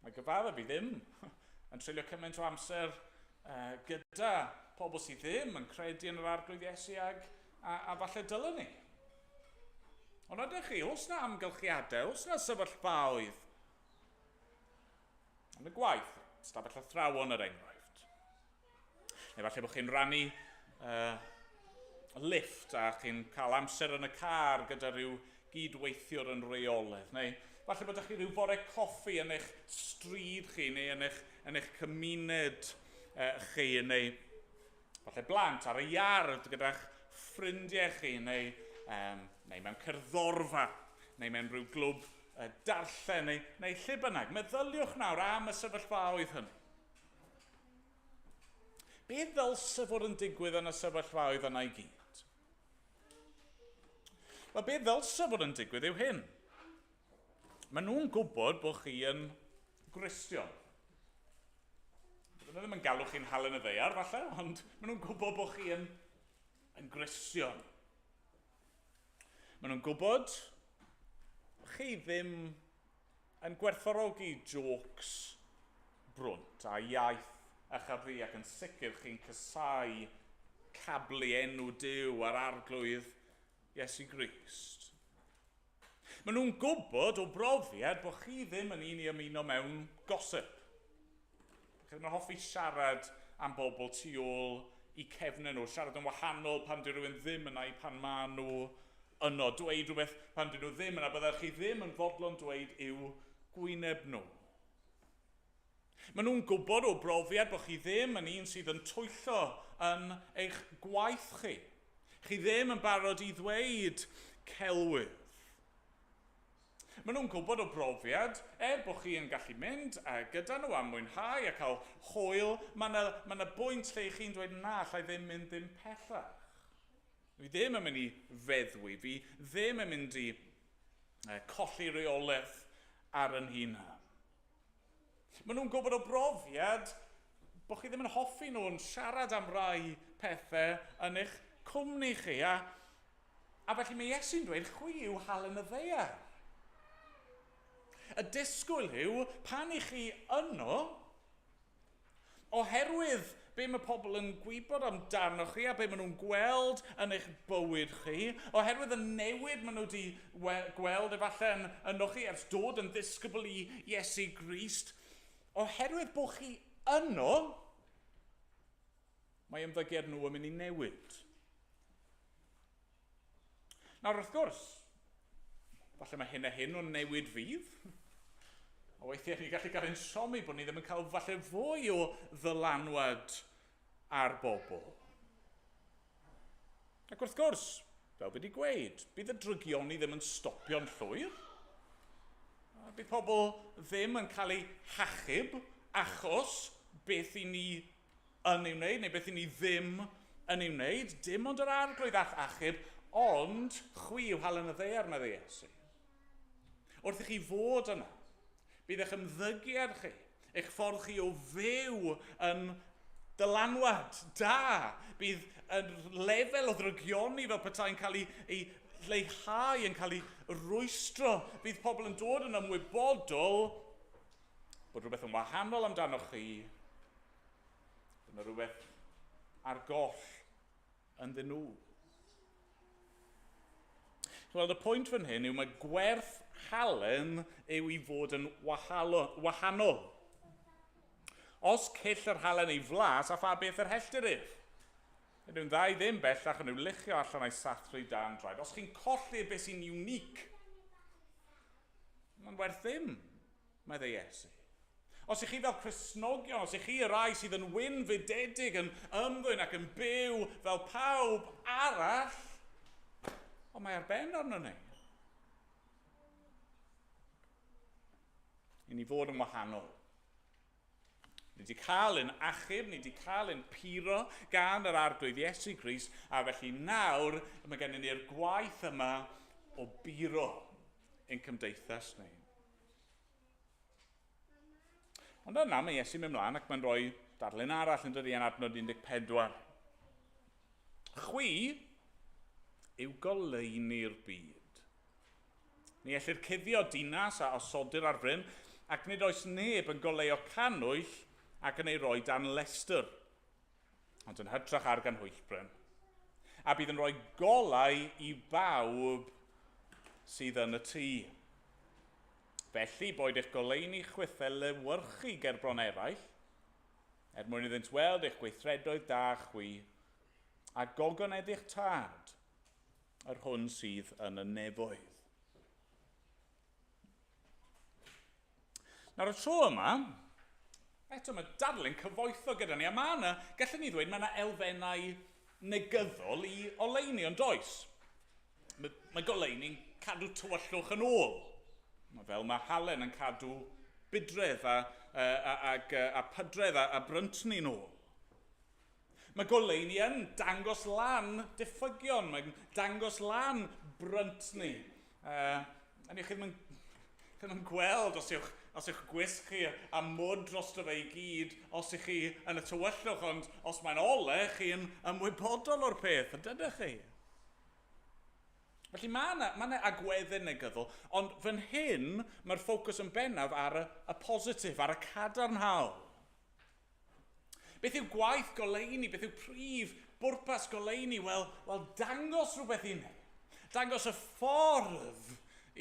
Mae gyfadda fi ddim yn treulio cymaint o amser gyda pobl sydd ddim yn credu yn yr Arglwydd Iesu a falle dylen ni. Ond ydych chi, oes na amgylchiadau, oes na sefyllfaoedd yn y gwaith, stafell athrawon er enghraifft. Neu falle bod chi'n rannu lift a chi'n cael amser yn y car gyda rhyw gydweithiwr yn reolaidd, neu falle bod chi rhyw fore coffi yn eich stryd chi neu yn eich cymuned chi, neu falle blant ar y iard gyda'ch ffrindiau chi, neu mewn cerddorfa, neu mewn rhyw glwb darllen, neu lle bynnag. Meddyliwch nawr am y sefyllfaoedd hynny. Be ddylse fod yn digwydd yn y sefyllfaoedd yna i gyd? Wel, be ddylse fod yn digwydd yw hyn. Maen nhw'n gwybod bod chi yn Gristion. Bydden nhw ddim yn galw chi'n halen y ddaear, falle, ond maen nhw'n gwybod bod chi yn Gristion. Maen nhw'n gwybod chi ddim yn gwerthfawrogi jokes brwnt a iaith a chafri, ac yn sicr chi'n casáu cablu enw Duw a'r Arglwydd Iesu Grist. Maen nhw'n gwybod o brofiad bod chi ddim yn un i ymuno mewn gossip. Chi ddim yn hoffi siarad am bobl tu ôl i cefnau nhw, siarad yn wahanol pan di rhywun ddim yna i pan maen nhw yno, dweud rhywbeth pan dyn nhw ddim yna, byddech chi ddim yn fodlon dweud i'w gwyneb nhw. Maen nhw'n gwybod o brofiad bod chi ddim yn un sydd yn twyllo yn eich gwaith chi. Chi ddim yn barod i ddweud celwydd. Maen nhw'n gwybod o brofiad, er bod chi yn gallu mynd gyda nhw a mwynhau a cael hwyl, mae yna bwynt lle chi'n dweud na, allai ddim mynd ddim pellach. Fi ddim yn mynd i feddwi, fi ddim yn mynd i colli reolaeth ar yn hunan. Maen nhw'n gwybod o brofiad bod chi ddim yn hoffi nhw yn siarad am rai pethau yn eich cwmni chi. A felly mae Iesu'n dweud, chwi yw halen y ddaear. Y disgwyl yw, pan i chi yno, oherwydd be mae pobl yn gwybod amdano chi a be maen nhw'n gweld yn eich bywyd chi, oherwydd y newid maen nhw wedi gweld efallai yno chi ers dod yn ddisgybl i Iesu Grist, oherwydd bod chi yno, mae ymddygiad nhw yn mynd i newid. Nawr, wrth gwrs, falle mae hyn a hyn o newid fydd. A weithiau ni'n gallu cael ein siomi bod ni ddim yn cael falle fwy o ddylanwad ar bobl. Ac wrth gwrs, fel fi wedi gweud, bydd y drygioni ddim yn stopio'n llwyr. A bydd pobl ddim yn cael eu hachub achos beth i ni yn ei wneud, neu beth i ni ddim yn ei wneud. Dim ond yr Arglwydd all achub, ond chwi yw halen y ddaear, meddai Iesu. Wrth i chi fod yna, bydd eich ymddygiad chi, eich ffordd chi o fyw yn dylanwad da. Bydd y lefel o ddrygioni fel petai'n cael ei leihau, yn cael ei rwystro. Bydd pobl yn dod yn ymwybodol bod rhywbeth yn wahanol amdano chi. Dyna rhywbeth ar goll ynddyn nhw. Wel, y pwynt fan hyn yw mae gwerth halen yw i fod yn wahanol. Os cyll yr halen ei flas, a pha beth yr helltir ef? Ydyn nhw'n dda i ddim bellach yn nhw luchio allan a'i sathru dan draed. Os chi'n colli beth sy'n unique, mae'n werth ddim, meddai Iesu. Os ych chi fel Cristnogion, os ych chi y rai sydd yn wynfydedig, yn ymddwyn ac yn byw fel pawb arall, ond mae ar ben arno ni. I ni fod yn wahanol. Ni wedi cael ein achub, ni wedi cael ein puro gan yr Arglwydd Iesu Grist, a felly nawr mae gennym ni'r gwaith yma o buro ein cymdeithas ni. Ond yna mae Iesu'n mynd mlaen ac mae'n rhoi darlun arall yn dydi yn adnod 14. Chwi yw goleuni'r byd. Ni ellir cuddio dinas a osodir ar fryn, ac nid oes neb yn goleuo cannwyll ac yn ei roi dan lestr, ond yn hytrach ar ganhwyllbren. A bydd yn rhoi golau i bawb sydd yn y tŷ. Felly, boed eich goleuni chwithau lewyrchu gerbron eraill, er mwyn iddynt weld eich gweithredoedd da chwi a gogoneddi'ch tad, yr hwn sydd yn y nefoedd. Nawr y tro yma, eto mae darlun cyfoethog gyda ni, a mae yna, gallwn ni ddweud, mae yna elfennau negyddol i oleuni, ond does? Mae goleuni'n cadw tywyllwch yn ôl. Mae fel mae halen yn cadw budredd a pydredd a bryntni'n ôl. Mae goleuni yn dangos lan diffygion, mae'n dangos lan bryntni. A ni chi ddim yn gweld os yw'ch gwisg chi a mwd drosto fe i gyd, os ych chi yn y tywyllwch, ond os mae'n ole, chi'n ymwybodol o'r peth, yn dydych chi? Felly mae yna agweddau negyddol, ond fan hyn mae'r ffocws yn bennaf ar y positif, ar y cadarnhaol. Beth yw gwaith goleuni? Beth yw prif bwrpas goleuni? Wel, dangos rhywbeth i ni. Dangos y ffordd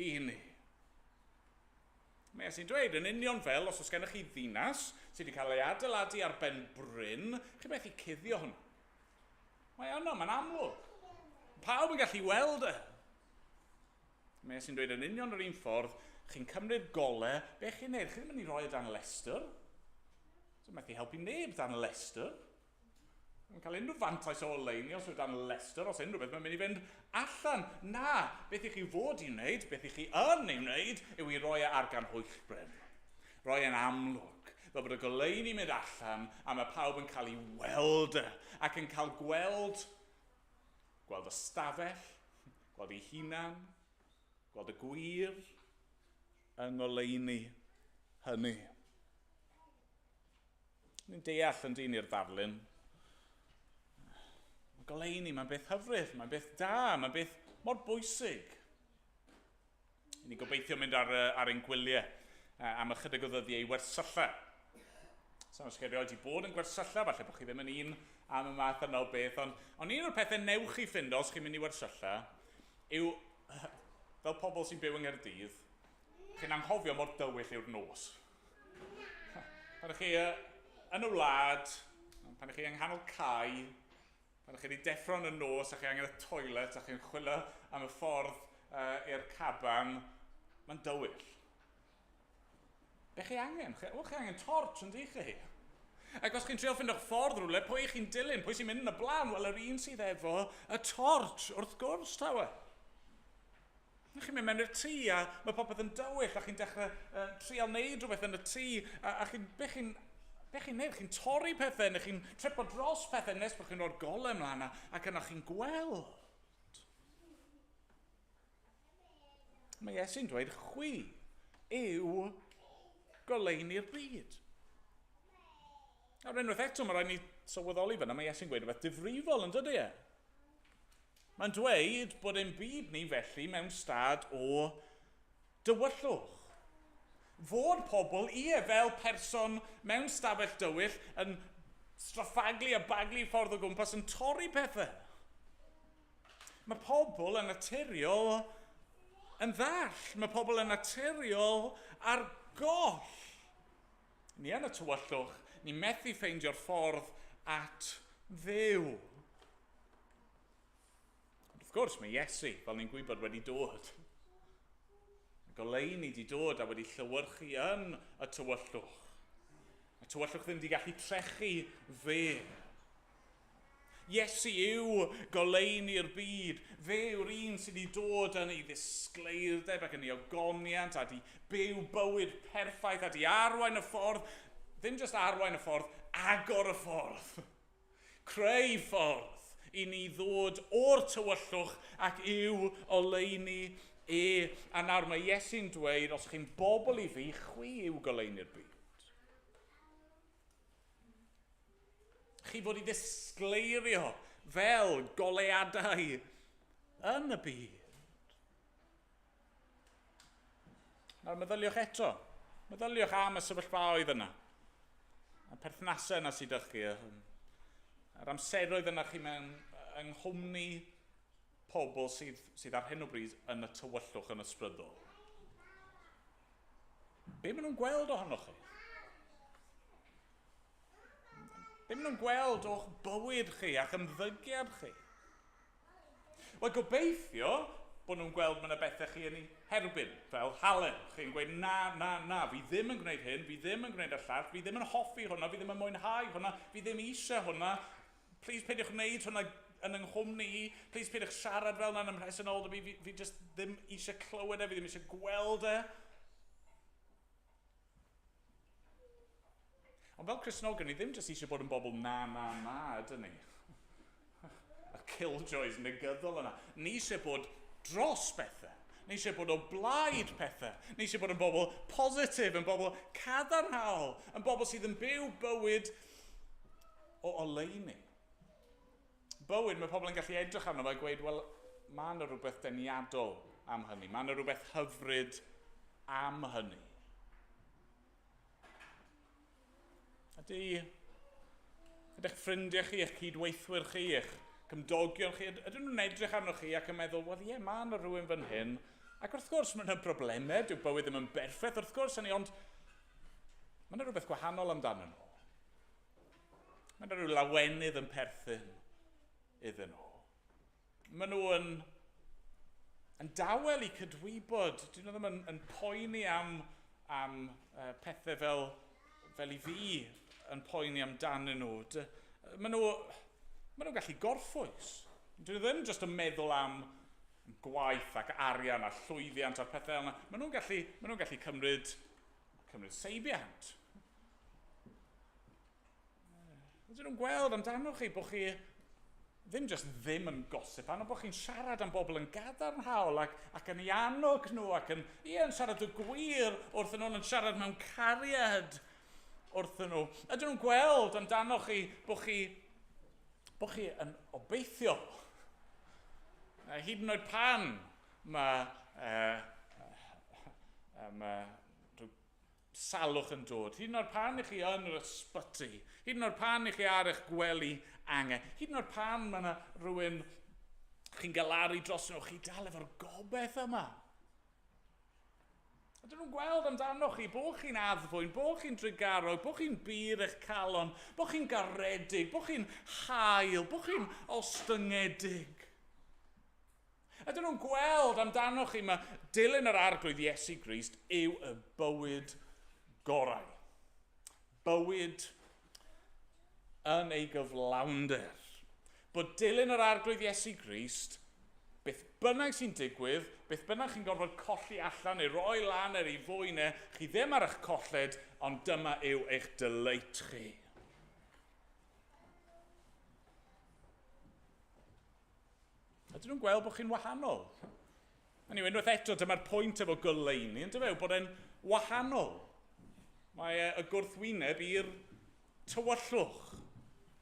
i ni. Mae Iesu'n dweud, yn union fel, os oes gennych chi ddinas sydd wedi cael ei adeiladu ar ben bryn, chi methu cuddio hwnnw. Mae yno, mae'n amlwg. Pawb yn gallu weld e. Mae Iesu'n dweud yn union yr un ffordd, chi'n cymryd gole, be chi'n neud? Chi ddim yn mynd i roi e dan lestr. So methu helpu neb dan lestr. Mae'n cael unrhyw fantais o oleuni os yw dan lestr, os unrhyw beth, mae'n mynd i fynd allan. Na, beth i chi fod i wneud, beth i chi yn ei wneud, yw i roi e ar ganhwyllbren. Roi e'n amlwg, fel bod y goleuni mynd allan a mae pawb yn cael ei weld e, ac yn cael gweld y stafell, gweld ei hunan, gweld y gwir yng ngoleuni hynny. Ni'n deall yn dyn i'r ddarlun. Mae goleuni, mae'n beth hyfryd, mae'n beth da, mae'n beth mor bwysig. Ni'n gobeithio mynd ar ein gwyliau am ychydig o ddyddiau i wersylla. So, os chi erioed wedi bod yn gwersylla, falle bod chi ddim yn un am y math yna o beth, ond un o'r pethau newch chi ffindo os chi'n mynd i wersylla yw, fel pobl sy'n byw yng Nghaerdydd, chi'n anghofio mor dywyll yw'r nos. Pan ych chi yn y wlad, pan ych chi yng nghanol cae, pan ych chi wedi deffro yn y nos a chi angen y toilet a chi'n chwilio am y ffordd i'r caban, mae'n dywyll. Be chi angen? Wel, chi angen torch yn dych chi. Ac os chi'n trio ffindo'ch ffordd rhywle, pwy chi'n dilyn? Pwy sy'n mynd yn y blaen? Wel, yr un sydd efo y torch, wrth gwrs, tawe. Chi'n mynd mewn i'r tŷ a mae popeth yn dywyll a chi'n dechrau trial wneud rhywbeth yn y tŷ a chi'n, be chi'n neud? Chi'n torri pethau neu chi'n tripo dros pethau nes bod chi'n rhoi'r golau ymlaen ac yna chi'n gweld. Mae Iesu'n dweud, chwi yw goleuni'r byd. Nawr unwaith eto, mae rhaid ni sylweddoli fyna, mae Iesu'n gweud rhywbeth difrifol yn dydy e? Mae'n dweud bod ein byd ni felly mewn stad o dywyllwch. Fod pobl, ie, fel person mewn stafell dywyll yn straffaglu a baglu ffordd o gwmpas yn torri pethau. Mae pobl yn naturiol yn ddall. Mae pobl yn naturiol ar goll. Ni yn y tywyllwch, ni methu ffeindio'r ffordd at Dduw. Wrth gwrs, mae Iesu, fel ni'n gwybod, wedi dod. Mae goleuni wedi dod a wedi llewyrchu yn y tywyllwch. Y tywyllwch ddim wedi gallu trechu fe. Iesu yw goleuni'r byd. Fe yw'r un sydd wedi dod yn ei ddisgleirdeb ac yn ei ogoniant a wedi byw bywyd perffaith a wedi arwain y ffordd. Ddim jyst arwain y ffordd, agor y ffordd. Creu ffordd i ni ddod o'r tywyllwch ac i'w oleuni e. A nawr mae Iesu'n dweud, os chi'n bobl i fi, chwi yw goleuni'r byd. Chi fod i ddisgleirio fel goleadau yn y byd. Nawr meddyliwch eto. Meddyliwch am y sefyllfaoedd yna. Y perthnasau yna sydd â chi. Yr amseroedd yna chi mewn yng nghwmni pobl sydd ar hyn o bryd yn y tywyllwch yn ysbrydol. Be maen nhw'n gweld ohonoch chi? Be maen nhw'n gweld o'ch bywyd chi a'ch ymddygiad chi? Wel, gobeithio bod nhw'n gweld mae yna bethau chi yn ei herbyn, fel halen. Chi'n gweud, na, na, na, fi ddim yn gwneud hyn, fi ddim yn gwneud y llall, fi ddim yn hoffi hwnna, fi ddim yn mwynhau hwnna, fi ddim eisiau hwnna. Please peidiwch wneud hwnna yn yng nghwmni i. Please peidiwch siarad fel yna yn ymhresenoldeb i. Fi just ddim eisiau clywed e, fi ddim eisiau gweld e. Ond fel Cristnogion, ni ddim jyst eisiau bod yn bobl na, na, na, ydyn ni? Y killjoys negyddol yna. Ni eisiau bod dros bethau. Ni eisiau bod o blaid pethau. Ni eisiau bod yn bobl positif, yn bobl cadarnhaol, yn bobl sydd yn byw bywyd o oleuni. Bywyd, mae pobl yn gallu edrych arno fe a gweud, wel, mae yna rhywbeth deniadol am hynny. Mae yna rhywbeth hyfryd am hynny. Ydych ffrindiau chi, eich cydweithwyr chi, eich cymdogion chi, ydyn nhw'n edrych arnoch chi ac yn meddwl, wel ie, mae yna rhywun fan hyn. Ac wrth gwrs, mae yna broblemau, dyw bywyd ddim yn berffaith, wrth gwrs, hynny, ond mae yna rhywbeth gwahanol amdanyn nhw. Mae yna rhyw lawenydd yn perthyn iddyn nhw. Maen nhw yn dawel i cydwybod. Dyn nhw ddim yn poeni am pethau fel i fi yn poeni amdanyn nhw. Maen nhw'n gallu gorffwys. Dyn nhw ddim jyst yn meddwl am gwaith ac arian a llwyddiant a'r pethau yna. Maen nhw'n gallu cymryd seibiant. Ydyn nhw'n gweld amdanoch chi bod chi ddim jyst ddim yn gossip, ond bod chi'n siarad am bobl yn gadarnhaol ac yn ei annog nhw ac yn siarad y gwir wrthyn nhw, yn siarad mewn cariad wrthyn nhw. Ydyn nhw'n gweld amdanoch chi bod chi yn obeithiol. Hyd yn oed pan mae salwch yn dod, hyd yn oed pan i chi yn yr ysbyty, hyd yn oed pan i chi ar eich gwely angen, hyd yn oed pan mae yna rhywun chi'n galaru dros nhw, chi dal efo'r gobaith yma. Ydyn nhw'n gweld amdanoch chi, bod chi'n addfwyn, bod chi'n drugarog, bod chi'n bur eich calon, bod chi'n garedig, bod chi'n hael, bod chi'n ostyngedig. Ydyn nhw'n gweld amdanoch chi, mae dilyn yr Arglwydd Iesu Grist yw y bywyd gorau. Bywyd yn ei gyflawnder. Bod dilyn yr Arglwydd Iesu Grist, beth bynnag sy'n digwydd, beth bynnag chi'n gorfod colli allan neu roi lan er ei fwyn e, chi ddim ar eich colled, ond dyma yw eich delight chi. Ydyn nhw'n gweld bod chi'n wahanol? Anyway, unwaith eto, dyma'r pwynt efo goleuni, yn dyfe, bod e'n wahanol. Mae y gwrthwyneb i'r tywyllwch.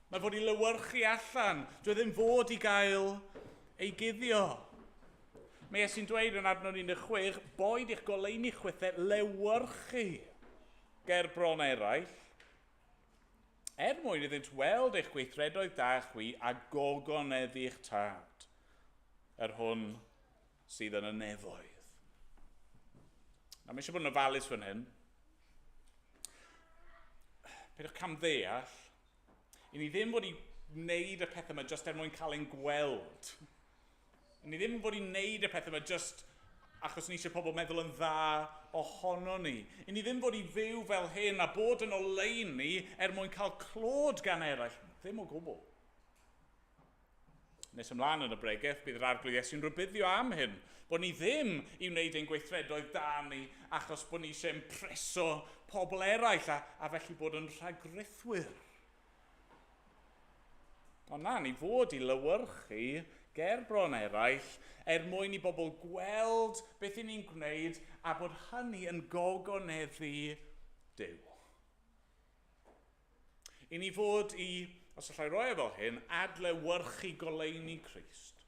Mae fod i lewyrchu allan. Dwi ddim fod i gael ei guddio. Mae Iesu'n dweud yn adnod 16, boed i'ch goleuni chwithau lewyrchu ger bron eraill, er mwyn iddynt weld eich gweithredoedd da chwi a gogoneddu eich tad, yr hwn sydd yn y nefoedd. Nawr, mae eisiau bod yn ofalus fan hyn. Peidiwch camddeall, i ni ddim fod i wneud y pethau yma jyst er mwyn cael ein gweld. I ni ddim fod i wneud y pethau yma jyst achos ni eisiau pobl meddwl yn dda ohono ni. I ni ddim fod i fyw fel hyn a bod yn oleuni er mwyn cael clod gan eraill. Ddim o gwbl. Nes ymlaen yn y bregeth, bydd yr Arglwydd Iesu'n rhybuddio am hyn. Bod ni ddim i wneud ein gweithredoedd da ni achos bod ni eisiau impreso pobl eraill a felly bod yn rhagrithwyr. Ond na, ni fod i lywyrchu ger bron eraill er mwyn i bobl gweld beth i ni'n gwneud a bod hynny yn gogoneddu Duw. I ni fod i, os allai roi e fel hyn, adlewyrchu goleuni Crist.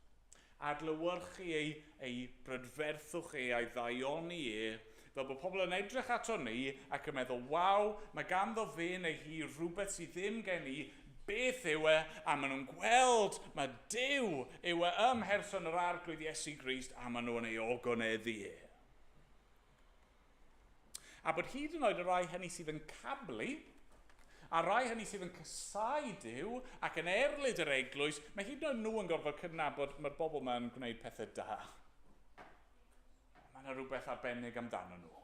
Adlewyrchu ei brydferthwch e a'i ddaioni e, fel bod pobl yn edrych ato ni ac yn meddwl, waw, mae ganddo fe neu hi rhywbeth sydd ddim gen i, beth yw e, a maen nhw'n gweld mae Duw yw e ym mherson yr Arglwydd Iesu Grist, a maen nhw'n ei ogoneddu e. A bod hyd yn oed y rhai hynny sydd yn cablu, A rai hynny sydd yn casáu Duw ac yn erlid yr eglwys, mae hyd yn oed nhw yn gorfod cydnabod mae'r bobl yma'n gwneud pethau da. Mae yna rhywbeth arbennig amdano nhw.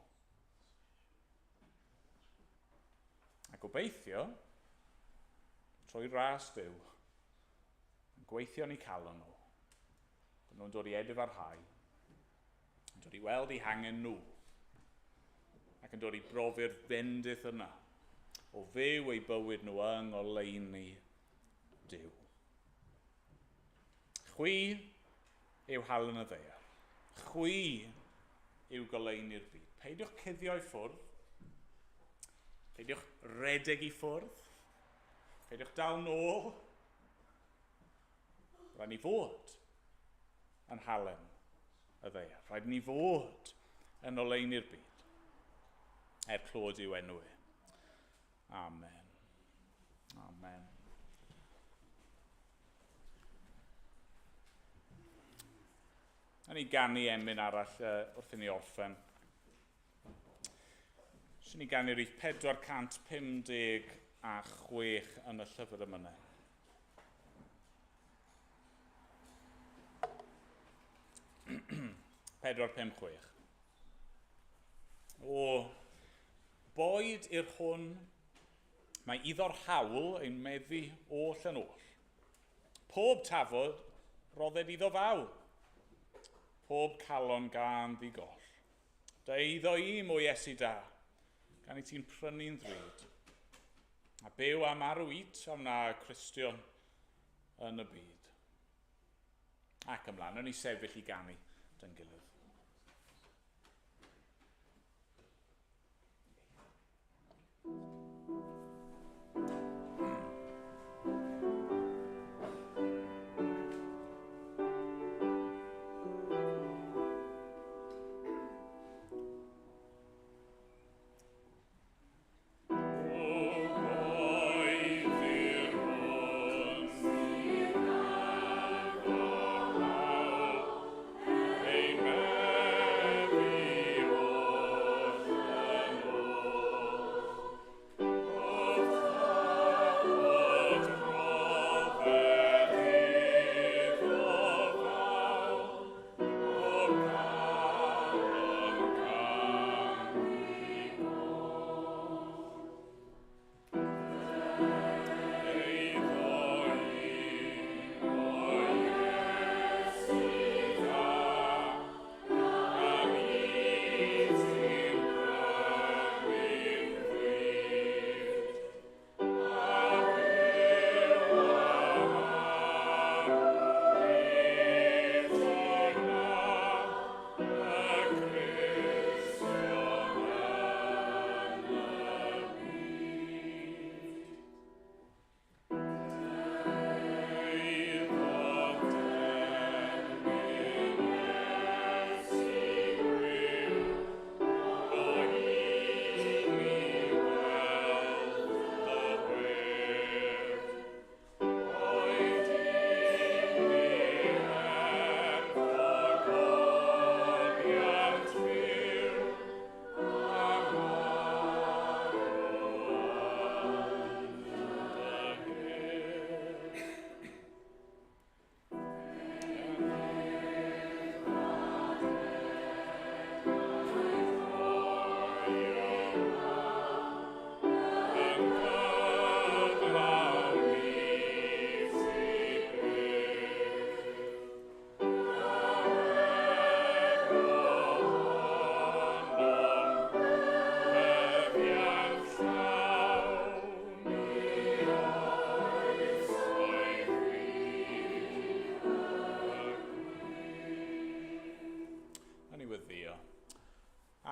A gobeithio, trwy ras Duw, yn gweithio yn eu calon nhw, bod nhw'n dod i edifarhau, yn dod i weld eu hangen nhw, ac yn dod i brofi'r fendith yna o fyw eu bywyd nhw yng ngoleuni Duw. Chwi yw halen y ddaear. Chwi yw goleuni'r byd. Peidiwch cuddio i ffwrdd. Peidiwch redeg i ffwrdd. Peidiwch dal nôl. Rhaid ni fod yn halen y ddaear. Rhaid ni fod yn oleuni'r byd. Er clod i'w enw e. Amen. Amen. A ni ganu emyn arall wrth i ni orffen. Swn ni ganu rhif 456 yn y llyfr emynau. 456. O, boed i'r hwn, mae iddo'r hawl ein meddu oll yn oll. Pob tafod rodded iddo fawl, pob calon gan ddigoll. Da iddo i mwy Iesu da, gan i ti'n prynu'n ddrud. A byw a marw it am na Cristion yn y byd. Ac ymlaen, o'n i sefyll i ganu dy'n gilydd.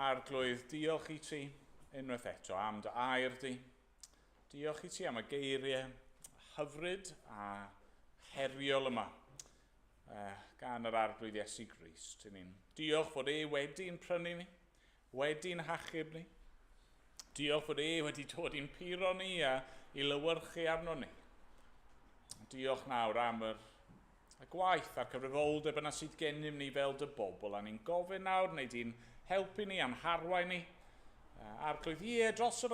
Arglwydd, diolch i ti unwaith eto am dy air di. Diolch i ti am y geiriau hyfryd a heriol yma gan yr Arglwydd Iesu Grist. Diolch fod e wedi'n prynu ni, wedi'n hachub ni. Diolch fod e wedi dod i'n puro ni a i lywyrchu arno ni. Diolch nawr am y gwaith a'r cyfrifoldeb yna sydd gennym ni fel dy bobl, a ni'n gofyn nawr, neu di'n helpu ni a'n harwain ni. Arglwydd, ie, dros yr